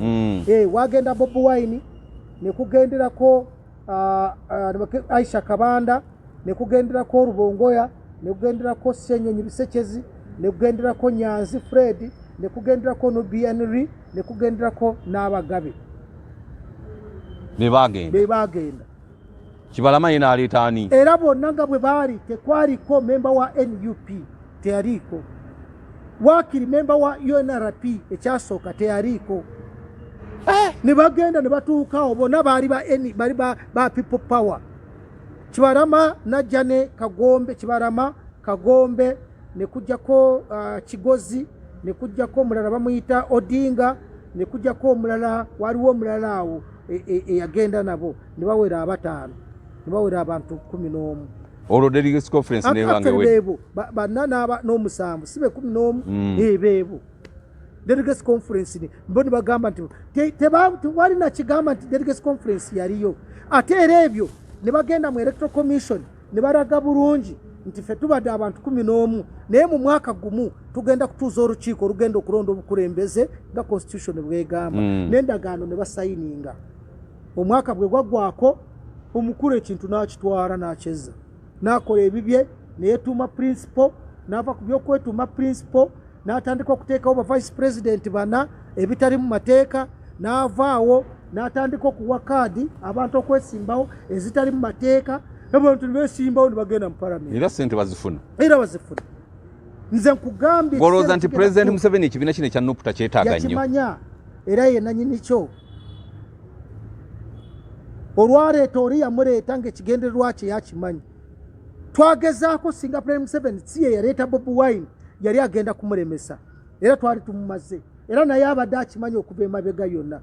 Wagenda Bobi Wine, nekugenderako Aisha Kabanda, nekugenderako Rubongoya, nekugenderako Senyonyi Bisekezi, nekugenderako Nyanzi Fred, nekugenderako Nubianri, nekugenderako n'Abagabe. Ne bagenda. Be bagenda. Kibalama ye n'aleeta ani? Era bonna nga bwe baali, tekwaliko memba wa NUP, teyaliiko. Waakiri memba wa UNRP ekyasooka teyaliiko. Ne bagenda ne batuukawo, bonna baali ba bali ba People Power. Kibalama najja ne Kagombe, Kibalama, Kagombe, ne kujjako Kigozi, ne kujjako omulala bamuyita Odinga, ne kujjako omulala, waliwo omulala awo eyagenda nabo, ne bawera abataano, ne bawera abantu 11. Olwo delegates conference nebanga Actually ewedde. Beebo bana n'omusanvu, si be 11? Beebo. Delegates conference bo ne bagamba nti tewali nakigamba nti delegates conference yaliyo. Ate era ebyo ne bagenda mu electoral commission ne balaga bulungi nti ffe tubadde abantu 11, naye mu mwaka gumu tugenda kutuuza olukiiko olugenda okulonda obukulembeze nga constitution bwegamba, n'endagaano ne basayininga. Omwaka bwe gwaggwako, omukulu ekintu n'akitwala n'akyeza n'akola ebibye, neyetuuma principal, n'ava ku byokwetuuma principal n'atandika okuteekawo ba vice president bana ebitali mu mateeka, n'avaawo n'atandika okuwa kaadi abantu okwesimbawo ezitali mu mateeka, abantu ne beesimbawo ne bagenda mu palamenti. Era sente bazifuna? Era bazifuna. Nze nkugambye, Golowooza ekiseera nti kigenda President kutuuka. Museveni ekibiina kino ekya NUP takyetaaga nnyo? Yakimanya. Era ye nanyini kyo. Olwaleeta oli yamuleeta ng'ekigendererwa kye yakimanyi. Twagezaako singa President Museveni si ye yaleeta Bobi Wine, yali agenda kumulemesa, era twali tumumaze, era naye abadde akimanyi okuva emabega yonna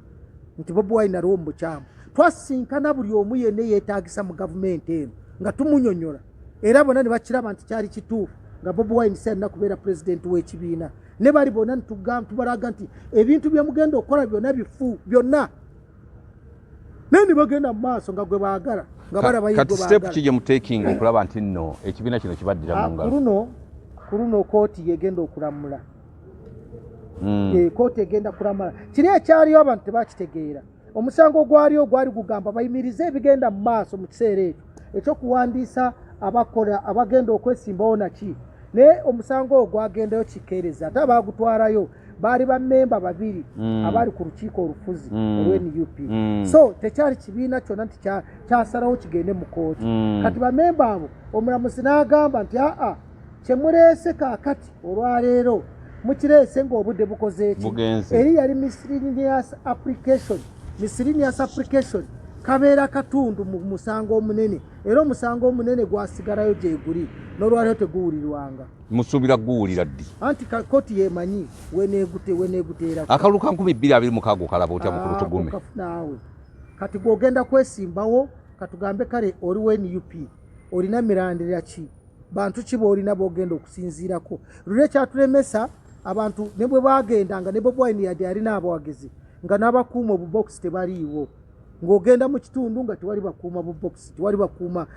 nti Bobi Wine aliwo mu bukyamu. Twasinkana buli omu yenna eyeetaagisa mu gavumenti eno nga tumunyonyola, era bonna ne bakiraba nti kyali kituufu nga Bobi Wine si alina kubeera pulezidenti w'ekibiina. Ne bali bonna tubalaga nti ebintu bye mugenda okukola byonna bifu byonna, naye ne bagenda mu maaso nga gwe baagala, nga balaba ye Kati gwe step baagala. ki gye mutekinga okulaba nti nno ekibiina kino kibaddira mu ngalo? Ku luno kooti yegenda okulamula. Kooti egenda kulamula kiri ekyaliyo. Abantu tebakitegeera. Omusango gwaliyo gwali gugamba bayimirize ebigenda mu maaso mu kiseera ekyo ekyokuwandiisa abakola abagenda okwesimbawo naki, naye omusango ogwo gwagendayo kikeereza, ate abaagutwalayo baali bammemba babiri abaali ku lukiiko olufuzi olw NUP. So tekyali kibiina kyonna nti kyasalawo kigende mu kooti. Kati bamemba abo omulamuzi n'agamba nti aa, kyemuleese kaakati olwaleero mukireese ng'obudde bukoze eki? Bugenze. Eri yali miscellaneous application. Miscellaneous application kabeera katundu mu musango omunene, era omusango omunene gwasigalayo gyeguli n'olwaleero teguwulirwanga. Musuubira guwulira ddi? Anti kooti yemanyi weneeguteerako. Akalulu ka 2026 okalaba otya, mukulu Tugume? Naawe kati gwogenda kwesimbawo, katugambe kale oli wa NUP, olina mirandira ki? Bantu ki boolina bogenda okusinziirako? Luli ekyatulemesa abantu ne bwe bagendanga ne Bobi Wine yadde yalina abawagizi, nga n'abakuuma obubokisi tebaliiwo, ng'ogenda mu kitundu nga tewali bakuuma bubokisi, tewali bakuuma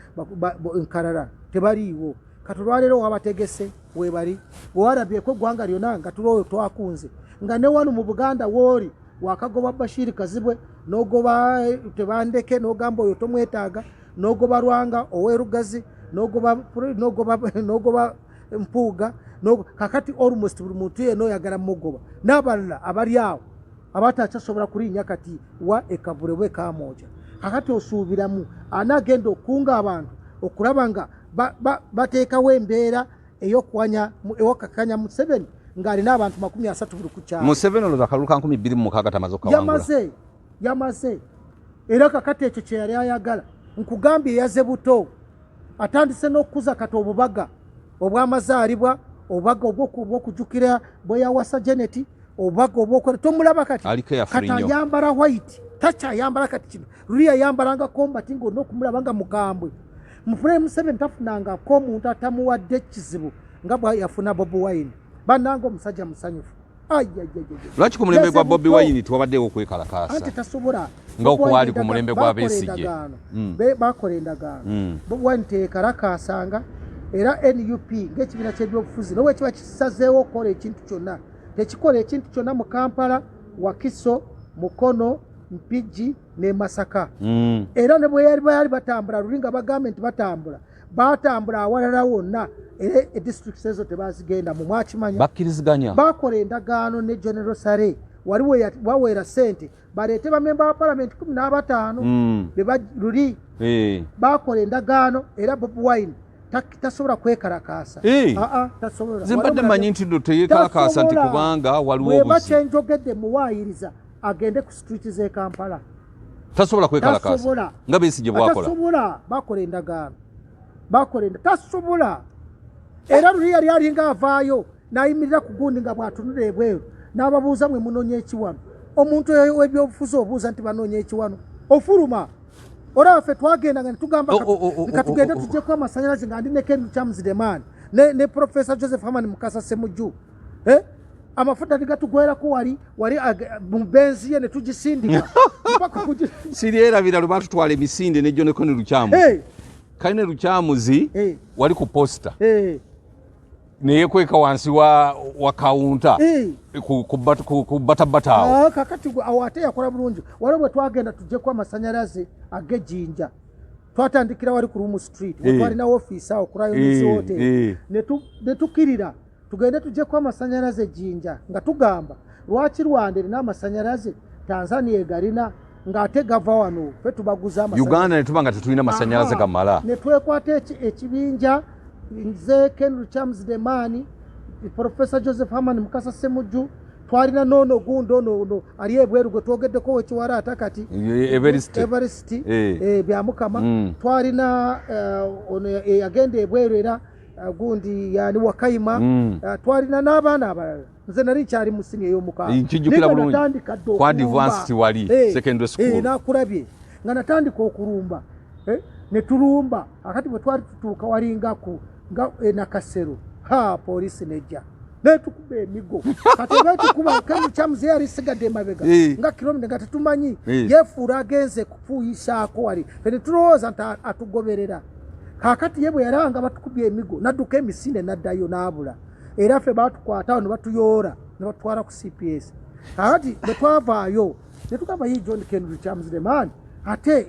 nkalala, tebaliiwo. Kati olwaleero wabategese webali, wewalabyeko eggwanga lyonna nga tulioyo twakunze, nga ne wano mu Buganda wooli wakagoba Bashiri Kazibwe, n'ogoba Tebandeke, n'ogamba oyo tomwetaaga, n'ogoba Lwanga owerugazi, n'ogoba Mpuuga. Kakati almost buli muntu yenna oyagala mugoba, n'abalala abali awo abatakyasobola kulinnya kati wa ekavule bwe kamwoja. Kakati osuubiramu anaagenda okukunga abantu okulaba nga bateekawo embeera eyokuwanya ewakakanya Museveni ng'alina abantu 30 buli ku kyalo? Museveni olowooza akalulu ka 2026 tamaze okukawangula? Yamaze, yamaze. Era kakati ekyo kye yali ayagala, nkugambye, yaze buto, atandise n'okukuza kati obubaga obw'amazaalibwa, obubaga obw'okujjukira bwe yawasa Janet, obubaga obwokola. Tomulaba kati? Ali careful Kati nnyo. ayambala white, takyayambala kati kino. Luli yayambalanga kombati, ngaolina okumulaba nga mukambwe. Mufule Museveni tafunangako omuntu atamuwadde kizibu nga bwe yafuna Bobi Wine. Bannanga, omusajja musanyufu. Lwaki ku mulembe gwa Bobi Wine tewabaddewo okwekalakaasa Anti tasobola. nga okwali ku mulembe gwa Besigye? Bakola endagaano. Bobi Wine teyekalakaasanga, era NUP ng'ekibiina ky'ebyobufuzi nobwe kiba kisazeewo okukola ekintu kyonna, tekikola ekintu kyonna mu Kampala, Wakiso, Mukono, Mpigi ne Masaka. Era ne bwe yali baali batambula luli nga bagambe nti batambula, batambula awalala wonna, era edistricts ezo tebazigendamu, mwakimanya? Bakkiriziganya. Bakola endagaano ne General Saleh wali waweera sente baleete bamemba ba palamenti 15. Luli bakola endagaano, era Bobi Wine tasobola kwekalakaasa. Aa, tasobola. Nze mbadde mmanyi nti nno teyekalakaasa nti Tasobola. kubanga waliwo Bweba obuzibu. kyenjogedde, muwaayiriza agende ku street z'e Kampala. Tasobola kwekalakaasa Tasobola. nga Besigye bwakola? Tasobola. Bakola endagaano, bakola tasobola. Era luli yali alinga avaayo n'ayimirira ku gundi nga bw'atunula ebweru n'ababuuza, "Mwe munoonya ekiwano?" Omuntu w'ebyobufuzi obuuza nti banoonya ekiwano, ofuluma. Olaba ffe twagendanga ne tugamba Oh. ka tugende tuggyeko amasanyalaze, nga ndi ne Ken Chamzidemani ne Professor Joseph Herman Mukasa Semujju, eh? Amafuta tigatugwerako wali wali mu benzi ye ne tugisindika mpaka Siryerabira lwe batutwala emisinde ne John Kony Lukyamuzi. Kalina Lukyamuzi wali ku posta neyekweka wansi wa kawunta ku batabata awo. Ah, kakati gwe awo ate yakola bulungi. Waliwo bwe twagenda tuggyeko amasanyalaze ag'ejjinja, twatandikira wali ku Lumu Street. Twalina ofiisi awo ku Lions Hotel. Ne tukkirira tugende tuggyeko amasanyalaze ejjinja, nga tugamba lwaki Rwanda erina amasanyalaze, Tanzania egalina, ng'ate gava wano, ffe tubaguza amasanyalaze. Uganda ne tuba nga tetulina masanyalaze gamala. Ne twekwata ekibinja, nze Ken Charles Demani, Professor Joseph Herman Mukasa Semujju, Twalina noono gundi ono ono ali ebweru gwe twogeddeko wekiwalaata kati. Everest. Everest. Byamukama. Twalina ono eyagenda ebweru era gundi yani Wakayima. Twalina n'abaana abalala. Nze nali nkyali mu siniya ey'omukaaga. Nkijjukira Naye nga bulungi. natandika dda Ku okulumba. advanced wali, secondary school. Nakulabye nga natandika okulumba, ne tulumba. Akati bwe twali tutuuka walingaku nga Nakasero, ha, poliisi nejja netukuba emigo. Kati oba tukuba Kyamuze yali sigadde emabega nga kilomita nga tetumanyi. Yefuula agenze kufuuyisaako wali, fe ne tulowooza nti atugoberera. Kaakati ye bwe yalaba nga batukubye emigo, nadduka emisinde n'addayo n'abula. Era ffe baatukwata awo ne batuyoola ne batutwala ku CPS. Kaakati bwe twavaayo ne tugamba, "Ye John Ken Lukyamuzi man, ate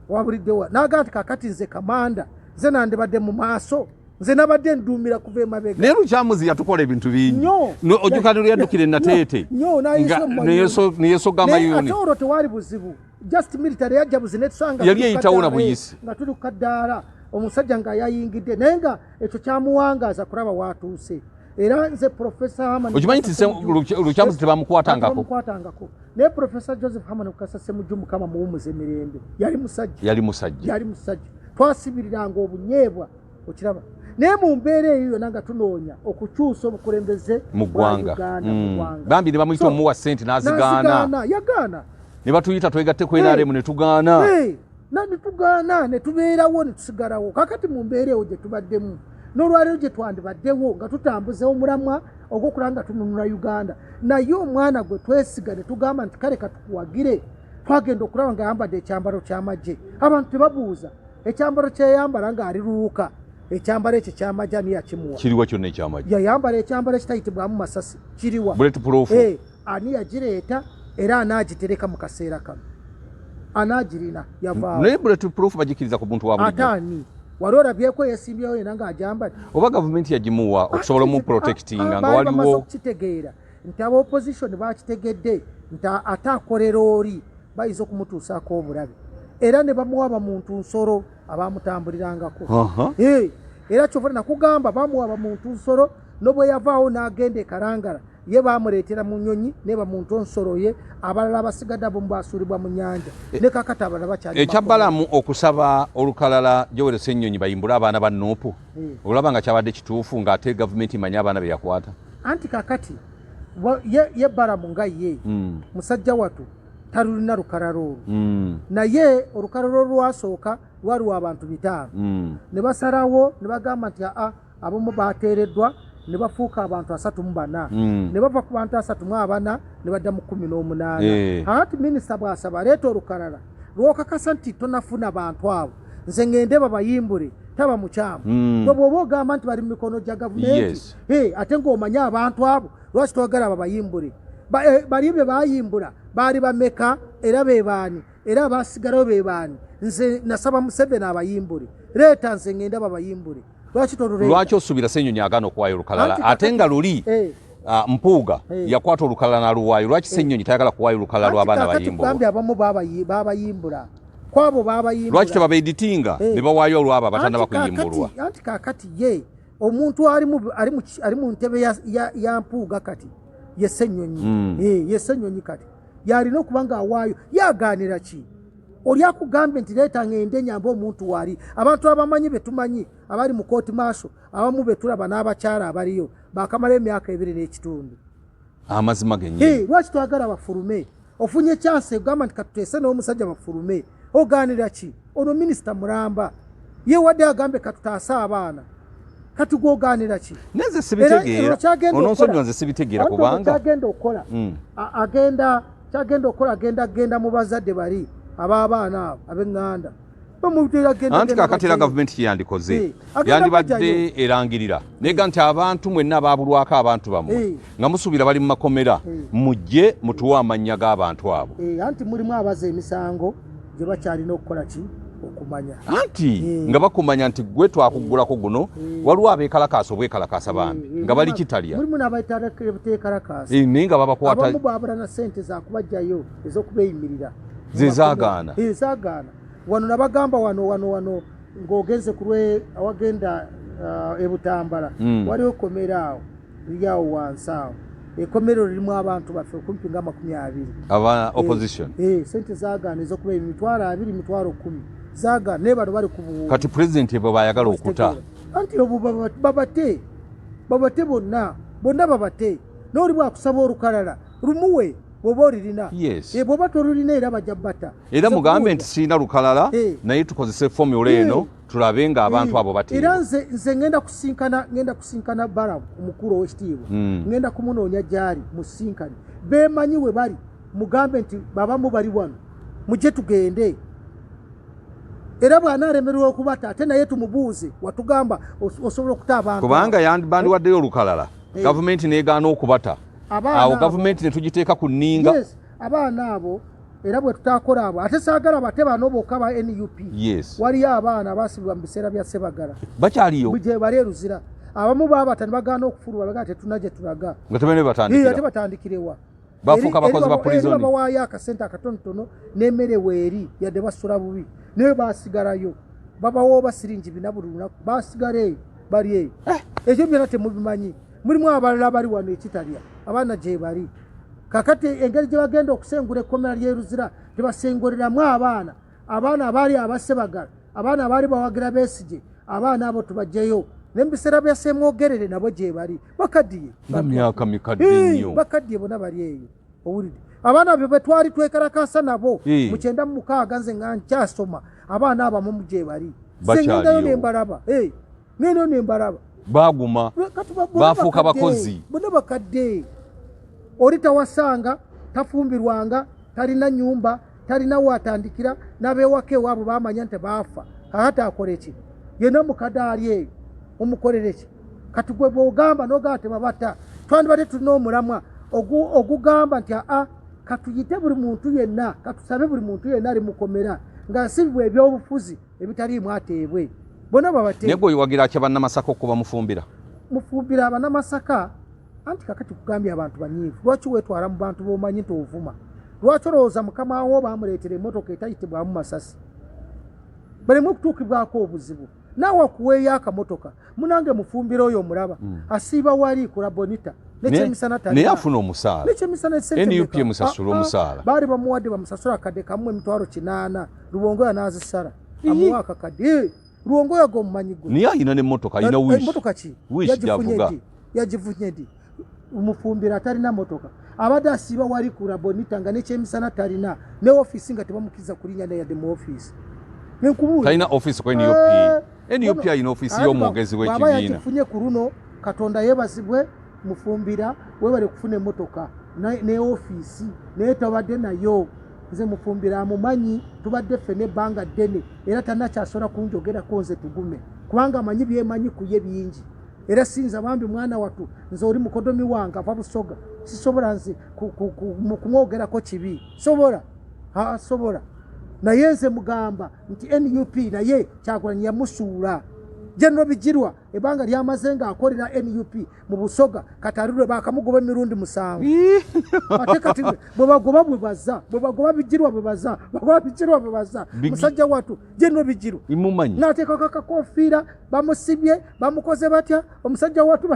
wabuliddewa?" N'agamba nti, "Kaakati nze kamanda, nze nandibadde mu maaso, nze nabadde nduumira kuva emabega." Naye Lukyamuzi yatukola ebintu bingi. Nnyo. Ojjuka ne lyaddukira enateete. Nnyo, n'ayisa mu mayuni. Neyesoga Naye amayuni. ate olwo tewali buzibu, just military yajja buzi netusanga Yali tuli ku eyitawo na kaddaala, buyisi. Nga tuli ku kaddaala, omusajja nga yayingidde, naye nga ekyo kyamuwangaaza kulaba watuuse. Era nze Profesa Herman Okimanyi nti Mukasa Ssemujju- Lukyamuzi tebamukwatangako? Tebamukwatangako. Naye Profesa Joseph Herman Mukasa Ssemujju, Mukama muwumuze emirembe, yali musajja. Yali musajja. Yali musajja, twasibiriranga obunyeebwa, okiraba. Naye mu mbeera eyo yonna nga tunoonya okukyusa obukulembeze mu bwa ggwanga. Uganda, mu ggwanga. Bambi ne bamuyita omuwa sente n'azigaana. N'azigaana, yagaana. Ne batuyita twegatte ku NRM ne tugaana. Hey, ne tugaana, ne tubeerawo, ne tusigalawo. Kakati mu mbeera eyo gye tubaddemu n'olwaleero, gye twandibaddewo nga tutambuza omulamwa ogw'okulaba nga tununula Uganda, naye omwana gwe twesiga ne tugamba nti kale katukuwagire, twagenda okulaba nga yambadde ekyambalo ky'amagye. Abantu tebabuuza ekyambalo kyeyambala ng'ali luuka, ekyambalo ekyo kyamagye ani yakimuwa? Kiriwa kyonna ekyamagye? Yayambala ekyambalo ekitayitibwamu masasi, kiriwa? Bullet proof. Ani yagireeta era anaagitereka mu kaseera kano anaagirina yavaawo? Naye bullet proof bagikiriza ku muntu wa Ate bulijjo? ani wali olabyeko yesimbyewo yena ng'agyambadde? Oba gavumenti yagimuwa okusobola omuprotectinga nga Baali bamaze waliwo okukitegeera nti aba opposition bakitegedde nti ate akolera oli bayinza okumutuusaako obulabe, era ne bamuwa bamuntu nsolo abamutambulirangako. Era kyova nakugamba bamuwa bamuntu nsolo, nobwe yavaawo n'agenda e Kalangala, ye bamuleetera mu nyonyi ne bamuntu nsolo ye. Abalala abasigadde abo basuulibwa mu nyanja, ne kakati abalala bakyali Ekya makomera. Balamu okusaba olukalala Joel Ssennyonyi bayimbule abaana ba NUP, olaba nga kyabadde kituufu ng'ate gavumenti imanye abaana be yakwata? Anti kakati ye Balamu nga ye musajja watu talulina lukalala olwo. Naye olukalala olwasooka lwaliwo abantu 500. Ne basalawo ne bagamba nti aa, abamu bateereddwa, ne bafuuka abantu 34. Ne bava ku bantu 34 ne badda mu 18. Ati minisita bw'asaba aleeta olukalala lwokakasa nti tonafuna bantu abo, nze ŋŋende babayimbule, taba mukyamu. Gwe bw'oba ogamba nti bali mu mikono gya gavumenti, ate ng'omanyi abantu abo, lwaki twagala babayimbule? Bali be bayimbula baali bameka, era be baani, era abasigalawo be baani? Nze nasaba Museveni abayimbule, leeta nze ŋŋende babayimbule. Lwaki toluleeta? Lwaki osuubira Ssennyonyi agaana okuwaayo olukalala Anti ate nga luli Mpuuga yakwata olukalala n'aluwaayo? Lwaki Ssennyonyi tayagala kuwaayo olukalala Anti lw'abaana kaakati bayimbulwa? kugambye abamu babayimbula, kwabo babayimbula. Lwaki tebabeeditinga ne bawaayo olwabo abatannaba kuyimbulwa? Anti kaakati ye omuntu ali mu ntebe ya Mpuuga kati ye Ssennyonyi. Ye Ssennyonyi kati yalina okuba ng'awaayo. Yagaanira ki? Oli akugambye nti leeta ngende nyambe omuntu waali. Abantu abamanyi betumanyi abali mu kooti maaso, abamu betulaba n'abakyala abaliyo bakamala emyaka 2.5. Amazima gennyini. Lwaki twagala bafulume? Ofunye chance egamba nti katuteese n'omusajja bafulume, ogaanira ki? Ono minisita mulamba ye wadde agambe katutaase abaana, kati gwogaanira ki? Naye nze Era sibitegeera. kyagenda Ononsonyiwa, okukola- nze sibitegeera Anti kubanga kyagenda okukola, agenda kyagenda okukola, agenda genda mu bazadde bali ab'abaana abo ab'eŋŋanda. Anti kakati era gavumenti kyeyandikoze, Agenda yandibadde kujjayo. erangirira nega nti abantu mwenna abaabulwako abantu bammwe nga musuubira bali mu makomera, mujje mutuwe amannya g'abantu abo. Anti mulimu abaza emisango gye bakyalina okukola ki, okumanya. Anti nga bakumanya nti gwe twakuggulako guno, waliwo abeekalakaasa obwekalakaasa bambi nga bali kitalya. Mulimu n'abateekalakaasa. Naye nga babakwata. Abamu babula na sente zakubajjayo ez'okubeeyimirira. Ze zaagaana. Zaagaana. Wano nabagamba wano ng'ogenze ku lwe awagenda ebutambala, waliwo komera awo, liri awo wansi awo. Ekomero lirimu abantu baffe okumpi nga 20. Aba opposition. Sente zagaana ezokuba 20,000, 10,000 zagaana, naye bano bali ku buwumbi. Kati pulezidenti bwe bayagala okuta. Anti obo babate, babate bonna, bonna babate. N'oli bwakusaba olukalala lumuwe bw'oba olirina. Bw'oba tolulina era bajja bata. Era mugambe nti sirina lukalala, naye tukozese formula eno tulabe nga abantu abo batiibwa. Era nze ngenda kusinkana Balaam omukulu ow'ekitiibwa. Ngenda kumunoonya gy'ali musinkane. Beemanyi we bali, mugambe nti babamu bali wano, mujje tugende. Era bw'anaalemererwa okubata ate naye tumubuuze, watugamba osobola okuta abantu. Kubanga bandiwaddeyo olukalala, gavumenti n'egaana okubata. Awo gavumenti ne tugiteeka ku nninga. Yes, abaana abo era bwe tutakola abo ate saagala bate bano bokka ba NUP. Waliyo abaana abaasibibwa mu biseera bya Ssebagala. Bakyaliyo? Gye bali e Luzira. Abamu baabata ne bagaana okufuluma, bagamba tetulina gye tulaga. Nga tebalina batandikira. Ate batandikire wa? Bafuuka abakozi ba prison. Eri babawaayo akasente akatonotono n'emmere weeri, yadde basula bubi. Naye baasigalayo. Babawa oba siringi 4 buli lunaku. Baasigala eyo, bali eyo. Ekyo byonna temubimanyi. Mulimu abalala bali wano ekitalya, abaana gye bali. Kakati engeri gye bagenda okusengula ekkomera ly'e Luzira, tebasenguliramu abaana. Abaana abaali abasebagala, abaana abaali bawagira Besigye, abaana abo tubaggyeyo. Ne mu biseera bya Ssemwogerere nabo gye bali. Bakaddiye. Nga myaka mikadde nnyo. Bakaddiye bonna bali eyo. Owulidde. Abaana be twali twekalakaasa nabo mu 96 nze nga nkyasoma, abaana abamu gye bali. Nze ngendayo ne mbalaba. Ngendayo ne mbalaba. Baaguma. Kati Baafuuka bakozi. Bonna bakadde. Oli tawasanga, tafumbirwanga, talina nnyumba, talina waatandikira, n'abeewaka ewaabwe baamanya nti baafa. Kakati akole ki? Yenna mukadde ali eyo, omukolere ki? Kati gwe bw'ogamba n'ogamba tebabata, twandibadde tulina omulamwa ogugamba nti aa, katuyite buli muntu yenna, katusabe buli muntu yenna ali mukomera ng'asibibwa ebyobufuzi ebitaliimu ateebwe. Bonna babate. Naye gwe owagira ki Abannamasaka okuba Mufumbira? Mufumbira Abannamasaka, anti kakati kugambye abantu banyiivu. Lwaki weetwala mu bantu b'omanyi nti ovuma? Lwaki olowooza mukama wo baamuleetera emmotoka etayitibwamu masasi? Baleme okutuukibwako obuzibu. Naawe akuweeyo akamotoka. Munange Mufumbira oyo omulaba. Asiiba wali ku Labonita. N'ekyemisana talina. Naye afuna omusaala. N'ekyemisana essente NUP mmeka? emusasula omusaala. Baali bamuwadde bamusasula akadde kamu 800,000. Lubongoya n'azisala. Amuwa akakadde. Lubongoya g'omumanyi gwe. Naye alina n'emmotoka, alina wish. Emmotoka ki? Wish Yagifunye gy'avuga. ddi? Yagifunye ddi? Mufumbira talina mmotoka. Abadde asiiba wali ku Labonita nga n'ekyemisana talina. Ne ofiisi nga tebamukkiriza kulinnya naye yadde mu ofiisi. Nenkubuulira. Talina ofiisi ku NUP. NUP alina ofiisi y'omwogezi Bw'aba w'ekibiina. yagifunye ku luno, Katonda yeebazibwe, Mufumbira weebale kufuna emmotoka ne ofiisi, naye tobadde nayo. Nze Mufumbira amumanyi, tubadde ffenna ebbanga ddene, era tannakyasobola kunjogerako nze tugume, kubanga amanyi byemanyi ku ye bingi. Era sinza bambi mwana wattu, nze oli mukodomi wange ava Busoga, sisobola nze kumwogerako kibi, sobola, ha, sobola. Naye nze mugamba nti NUP naye Kyagulanyi yamusuula. General Bigirwa ebbanga lyamaze ng'akolera NUP mu Busoga, kati ali lwe baakamugoba emirundi 7. Ate kati bwe bagoba bwe baza, bwe bagoba Bigirwa bwe baza, bagoba Bigirwa bwe baza. Musajja wattu General Bigirwa. Imumanyi. N'ateekako akakofiira, bamusibye, bamukoze batya, omusajja wattu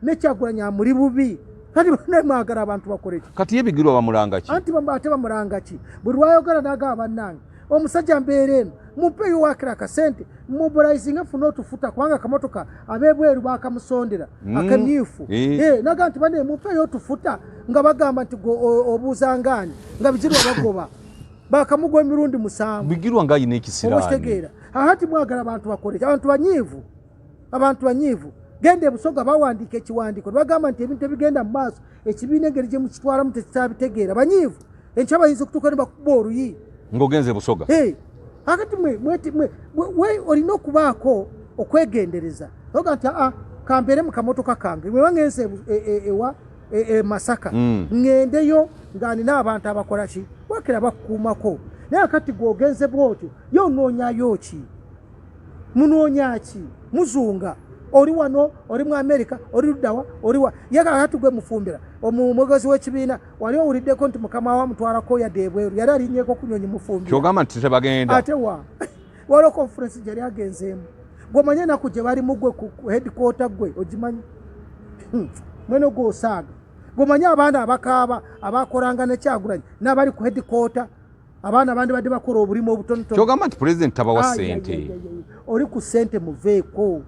ne Kyagulanyi amuli bubi. Kati bonna mwagala abantu bakole ki? Kati ye Bigirwa bamulanga ki? Anti ate bamulanga ki? Buli lw'ayogera n'agamba bannange, omusajja mbeera eno, mumpeeyo waakiri akasente, mobilizinga nfune otufuta, kubanga akamotoka ab'ebweru baakamusondera, akamyufu. N'agamba nti banne mumpeeyo otufuta, nga bagamba nti gwe obuuza ngaani, nga Bigirwa bagoba. Baakamugwa emirundi 7. Bigirwa ng'alina ekisiraani. Okitegeera. Ahati mwagala abantu bakole ki? Abantu banyiivu. Abantu banyiivu. Genda e Busoga bawandiika ekiwandiiko, ne bagamba nti ebintu ebigenda mu maaso, ekibiina engeri gye mukitwalamu tekikyabitegeera. Banyiivu. Enkya bayinza okutuuka ne bakuba oluyi. Ng'ogenze e Busoga. Akati olina okubaako okwegendereza. Oga nti, aa, kambeere mu kamotoka kange. Bwe ngenze e Masaka, ŋŋendeyo nga nina abantu abakola ki? Wakira bakukuumako. Naye akati gw'ogenze bw'otyo, ye onoonyayo ki? Munoonya ki? Muzunga. Oli wano, oli mu Amerika, oli luddawa, oli wa? Ye kakati gwe Mufumbira, omwogezi w'ekibiina, wali owuliddeko nti mukama we amutwalako yadde ebweru, yali alinnyeko ku nnyonyi Mufumbira. Ky'ogamba nti tebagenda. Ate wa? Waliwo conference gye yali agenzeemu. Gw'omanyi ennaku gye balimu gwe ku headquarter gwe, ogimanyi? Mwene gw'osaaga. Gwemanyi abaana abakaaba abakolanga ne Kyagulanyi n'abali ku headquarter, abaana abandi badde bakola obulimu obutonotono. Kyogamba nti pulezidenti tabawa ssente? Oli ku ssente muveeko.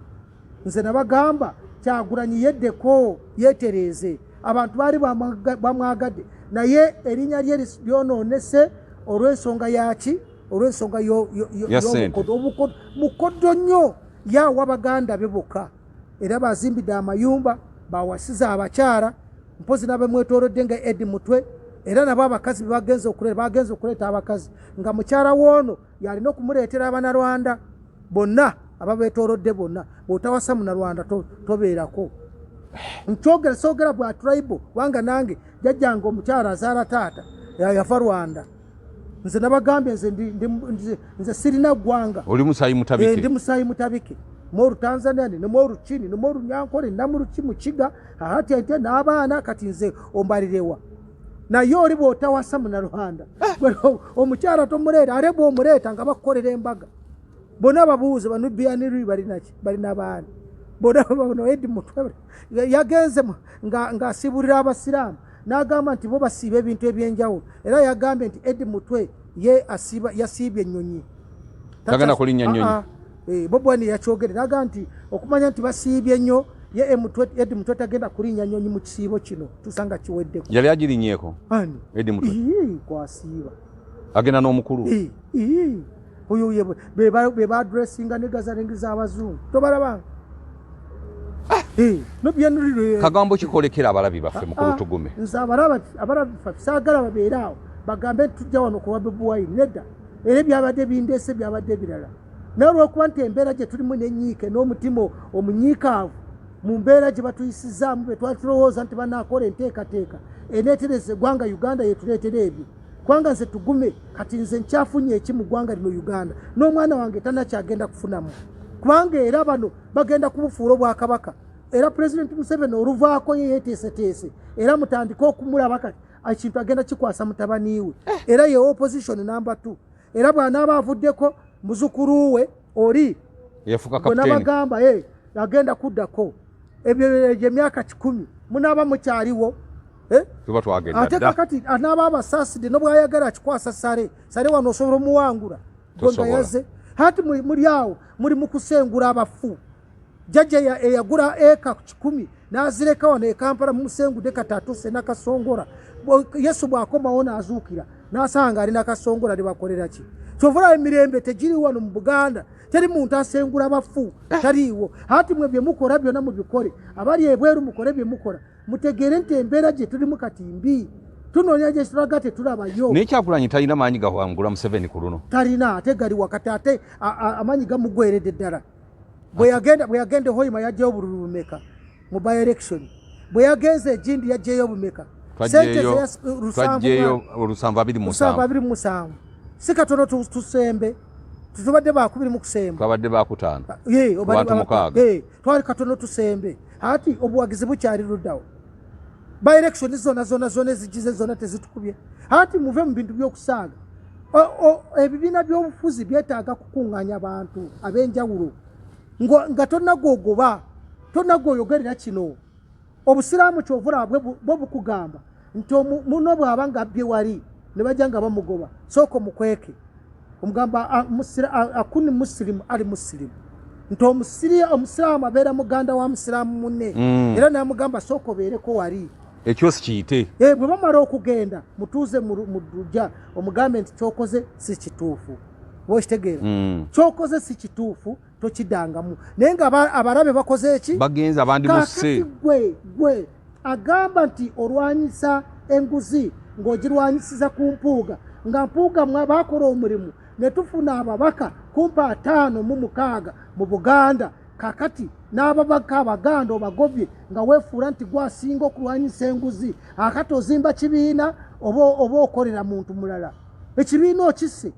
Nze nabagamba Kyagulanyi yeddeko, yetereeze. Abantu baali bamwagadde, naye erinnya lye lyonoonese olw'ensonga yaki? Olw'ensonga y'obukodo. Obukodo mukodo nnyo, yawa baganda be bokka, era bazimbidde amayumba, bawasiza abakyala, mpozi n'abamwetoolodde nga Eddie Mutwe. Era nabo abakazi bebagenze okuleeta, bagenze okuleeta abakazi nga mukyala woono yalina okumuleetera Abanarwanda bonna ababeetoolodde bonna. Bw'otawasa Munarwanda tobeerako. Nkyogera soogera bwa tribe, kubanga nange jjajjange omukyala azaala taata yava Rwanda. Nze nabagambye nze sirina ggwanga. Oli musaayi mutabike. Ndi musaayi mutabike, mu Olutanzania nemu Olukini nemu Olunyankole namuluki Mukiga ate nte n'abaana. Kati nze ombalirewa? Naye oli bw'otawasa Munarwanda, omukyala tomuleeta, ate bw'omuleeta nga bakukolera embaga. Bonna babuuze banubianiri balinaki, balina baani bonna. Bano Eddie Mutwe yagenze ng'asiibulira Abasiraamu n'agamba nti bo basiiba ebintu ebyenjawulo. Era yagambye nti Eddie Mutwe ye asiiba, yasiibye ennyonyi. Tagenda kulinnya nnyonyi. Ah, ah. Bobi Wine yakyogere n'agamba nti okumanya nti basiibye nnyo, ye Eddie Mutwe tagenda kulinnya nnyonyi mu kisiibo kino tusanga kiweddeko. Yali agirinnyeeko? Ani? Eddie Mutwe. Ii, kwasiiba. Agenda n'omukulu. Ii, oyo ye be badressinga ne gathering z'abazungu, tobalabanga? Nobyanuliro. Kagambo kikolekera abalabi baffe, mukulu Tugume. Nze abalabi baffe saagala babeere awo bagambe nti tujja wano kuwa Bobi Wine. Nedda, era ebyabadde bindeese byabadde birala, naye olwokuba nti embeera gye tulimu n'enyiike n'omutima omunyiikaavu mu mbeera gye batuyisizaamu, be twali tulowooza nti banaakola enteekateeka eneetereza eggwanga Uganda, yetuleetera ebyo. Kubanga nze Tugume kati nze nkyafunye eki mu ggwanga lino Uganda, n'omwana wange tanakyagenda kufunamu, kubanga era bano bagenda kubufuula obwakabaka. Era Pulezidenti Museveni oluvaako ye yeteeseteese, era mutandike okumulaba kati ekintu agenda kikwasa mutabani we, era ye opposition number 2. Era bw'anaaba avuddeko, muzukulu we oli yafuuka gwe kapiteeni. Nabagamba agenda kuddako ebyo emyaka 100 munaaba mukyaliwo, eh? Tuba twagenda Ate dda. Kakati anaaba abasaasidde, nobwayagala akikwasa sale sale wano osobola omuwangula gwe nga Tosobola. yaze hati muli awo muli mu kusengula abafu. Jjajja eyagula eka 100 n'azireka wano e Kampala, mumusengudde kati atuuse Nakasongola. Yesu bw'akomawo n'azuukira n'asanga ali Nakasongola, libakolera ki? Kyova olaba emirembe tegiri wano mu Buganda, teri muntu asengula bafu, taliiwo. Ati mwe bye mukola byonna mubikole, abali ebweru mukole bye mukola, mutegeere nti embeera gye tulimu kati mbi, tunoonya gye tulaga tetulabayo. Naye Kyagulanyi talina maanyi gawangula Museveni ku luno. Talina, ate gali wakati, ate amaanyi gamugweredde ddala. Bwe yagenda Hoima yajjayo obululu bumeka mu by election? Bwe yagenze egindi yajjayo bumeka? Sente 70 Twajjeyo olusanvu abiri mu 727 musanvu. Si katono. Tusembe tubadde bakubiri mu kusemba. Twabadde bakutaano. Ye, Ku bantu 6. Twali katono tusembe. Ati obuwagizi bukyali luddawo? By election zonna zonna zonna ezigize zonna tezitukubye. Ati muve mu bintu by'okusaaga. Ebibiina by'obufuzi byetaaga kukuŋŋaanya bantu ab'enjawulo nga tonnagwogoba, tonnagwoyogerera kino. Obusiraamu kyovula bwe bukugamba nti muno bw'aba nga abbye wali ne bajja nga bamugoba, sooka omukweke, omugamba akuni musirimu ali musirimu, nti omusiraamu abeera muganda wa musiraamu munne. Era namugamba sooka obeereko wali. Ekyosi kiyite. Bwe bamala okugenda, mutuuze mu lujja, omugambe nti kyokoze si kituufu. Oba okitegeera? Kyokoze si kituufu, tokidangamu. Naye nga abalabe bakoze eki? Bagenze abandi musse. Kaakati gwe agamba nti olwanyisa enguzi ng'ogirwanyisiza ku Mpuuga, nga Mpuuga mwe bakola omulimu ne tufuna ababaka kumpa 56 mu Buganda. Kakati n'ababaka Abaganda obagobye nga weefuula nti gwasinga okulwanyisa enguzi. Akati ozimba kibiina oba okolera muntu mulala? Ekibiina okisse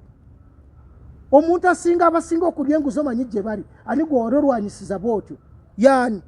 omuntu asinga abasinga okulya enguzi, omanyi gye bali. Ani gwe wali olwanyisiza bwotyo? Yaani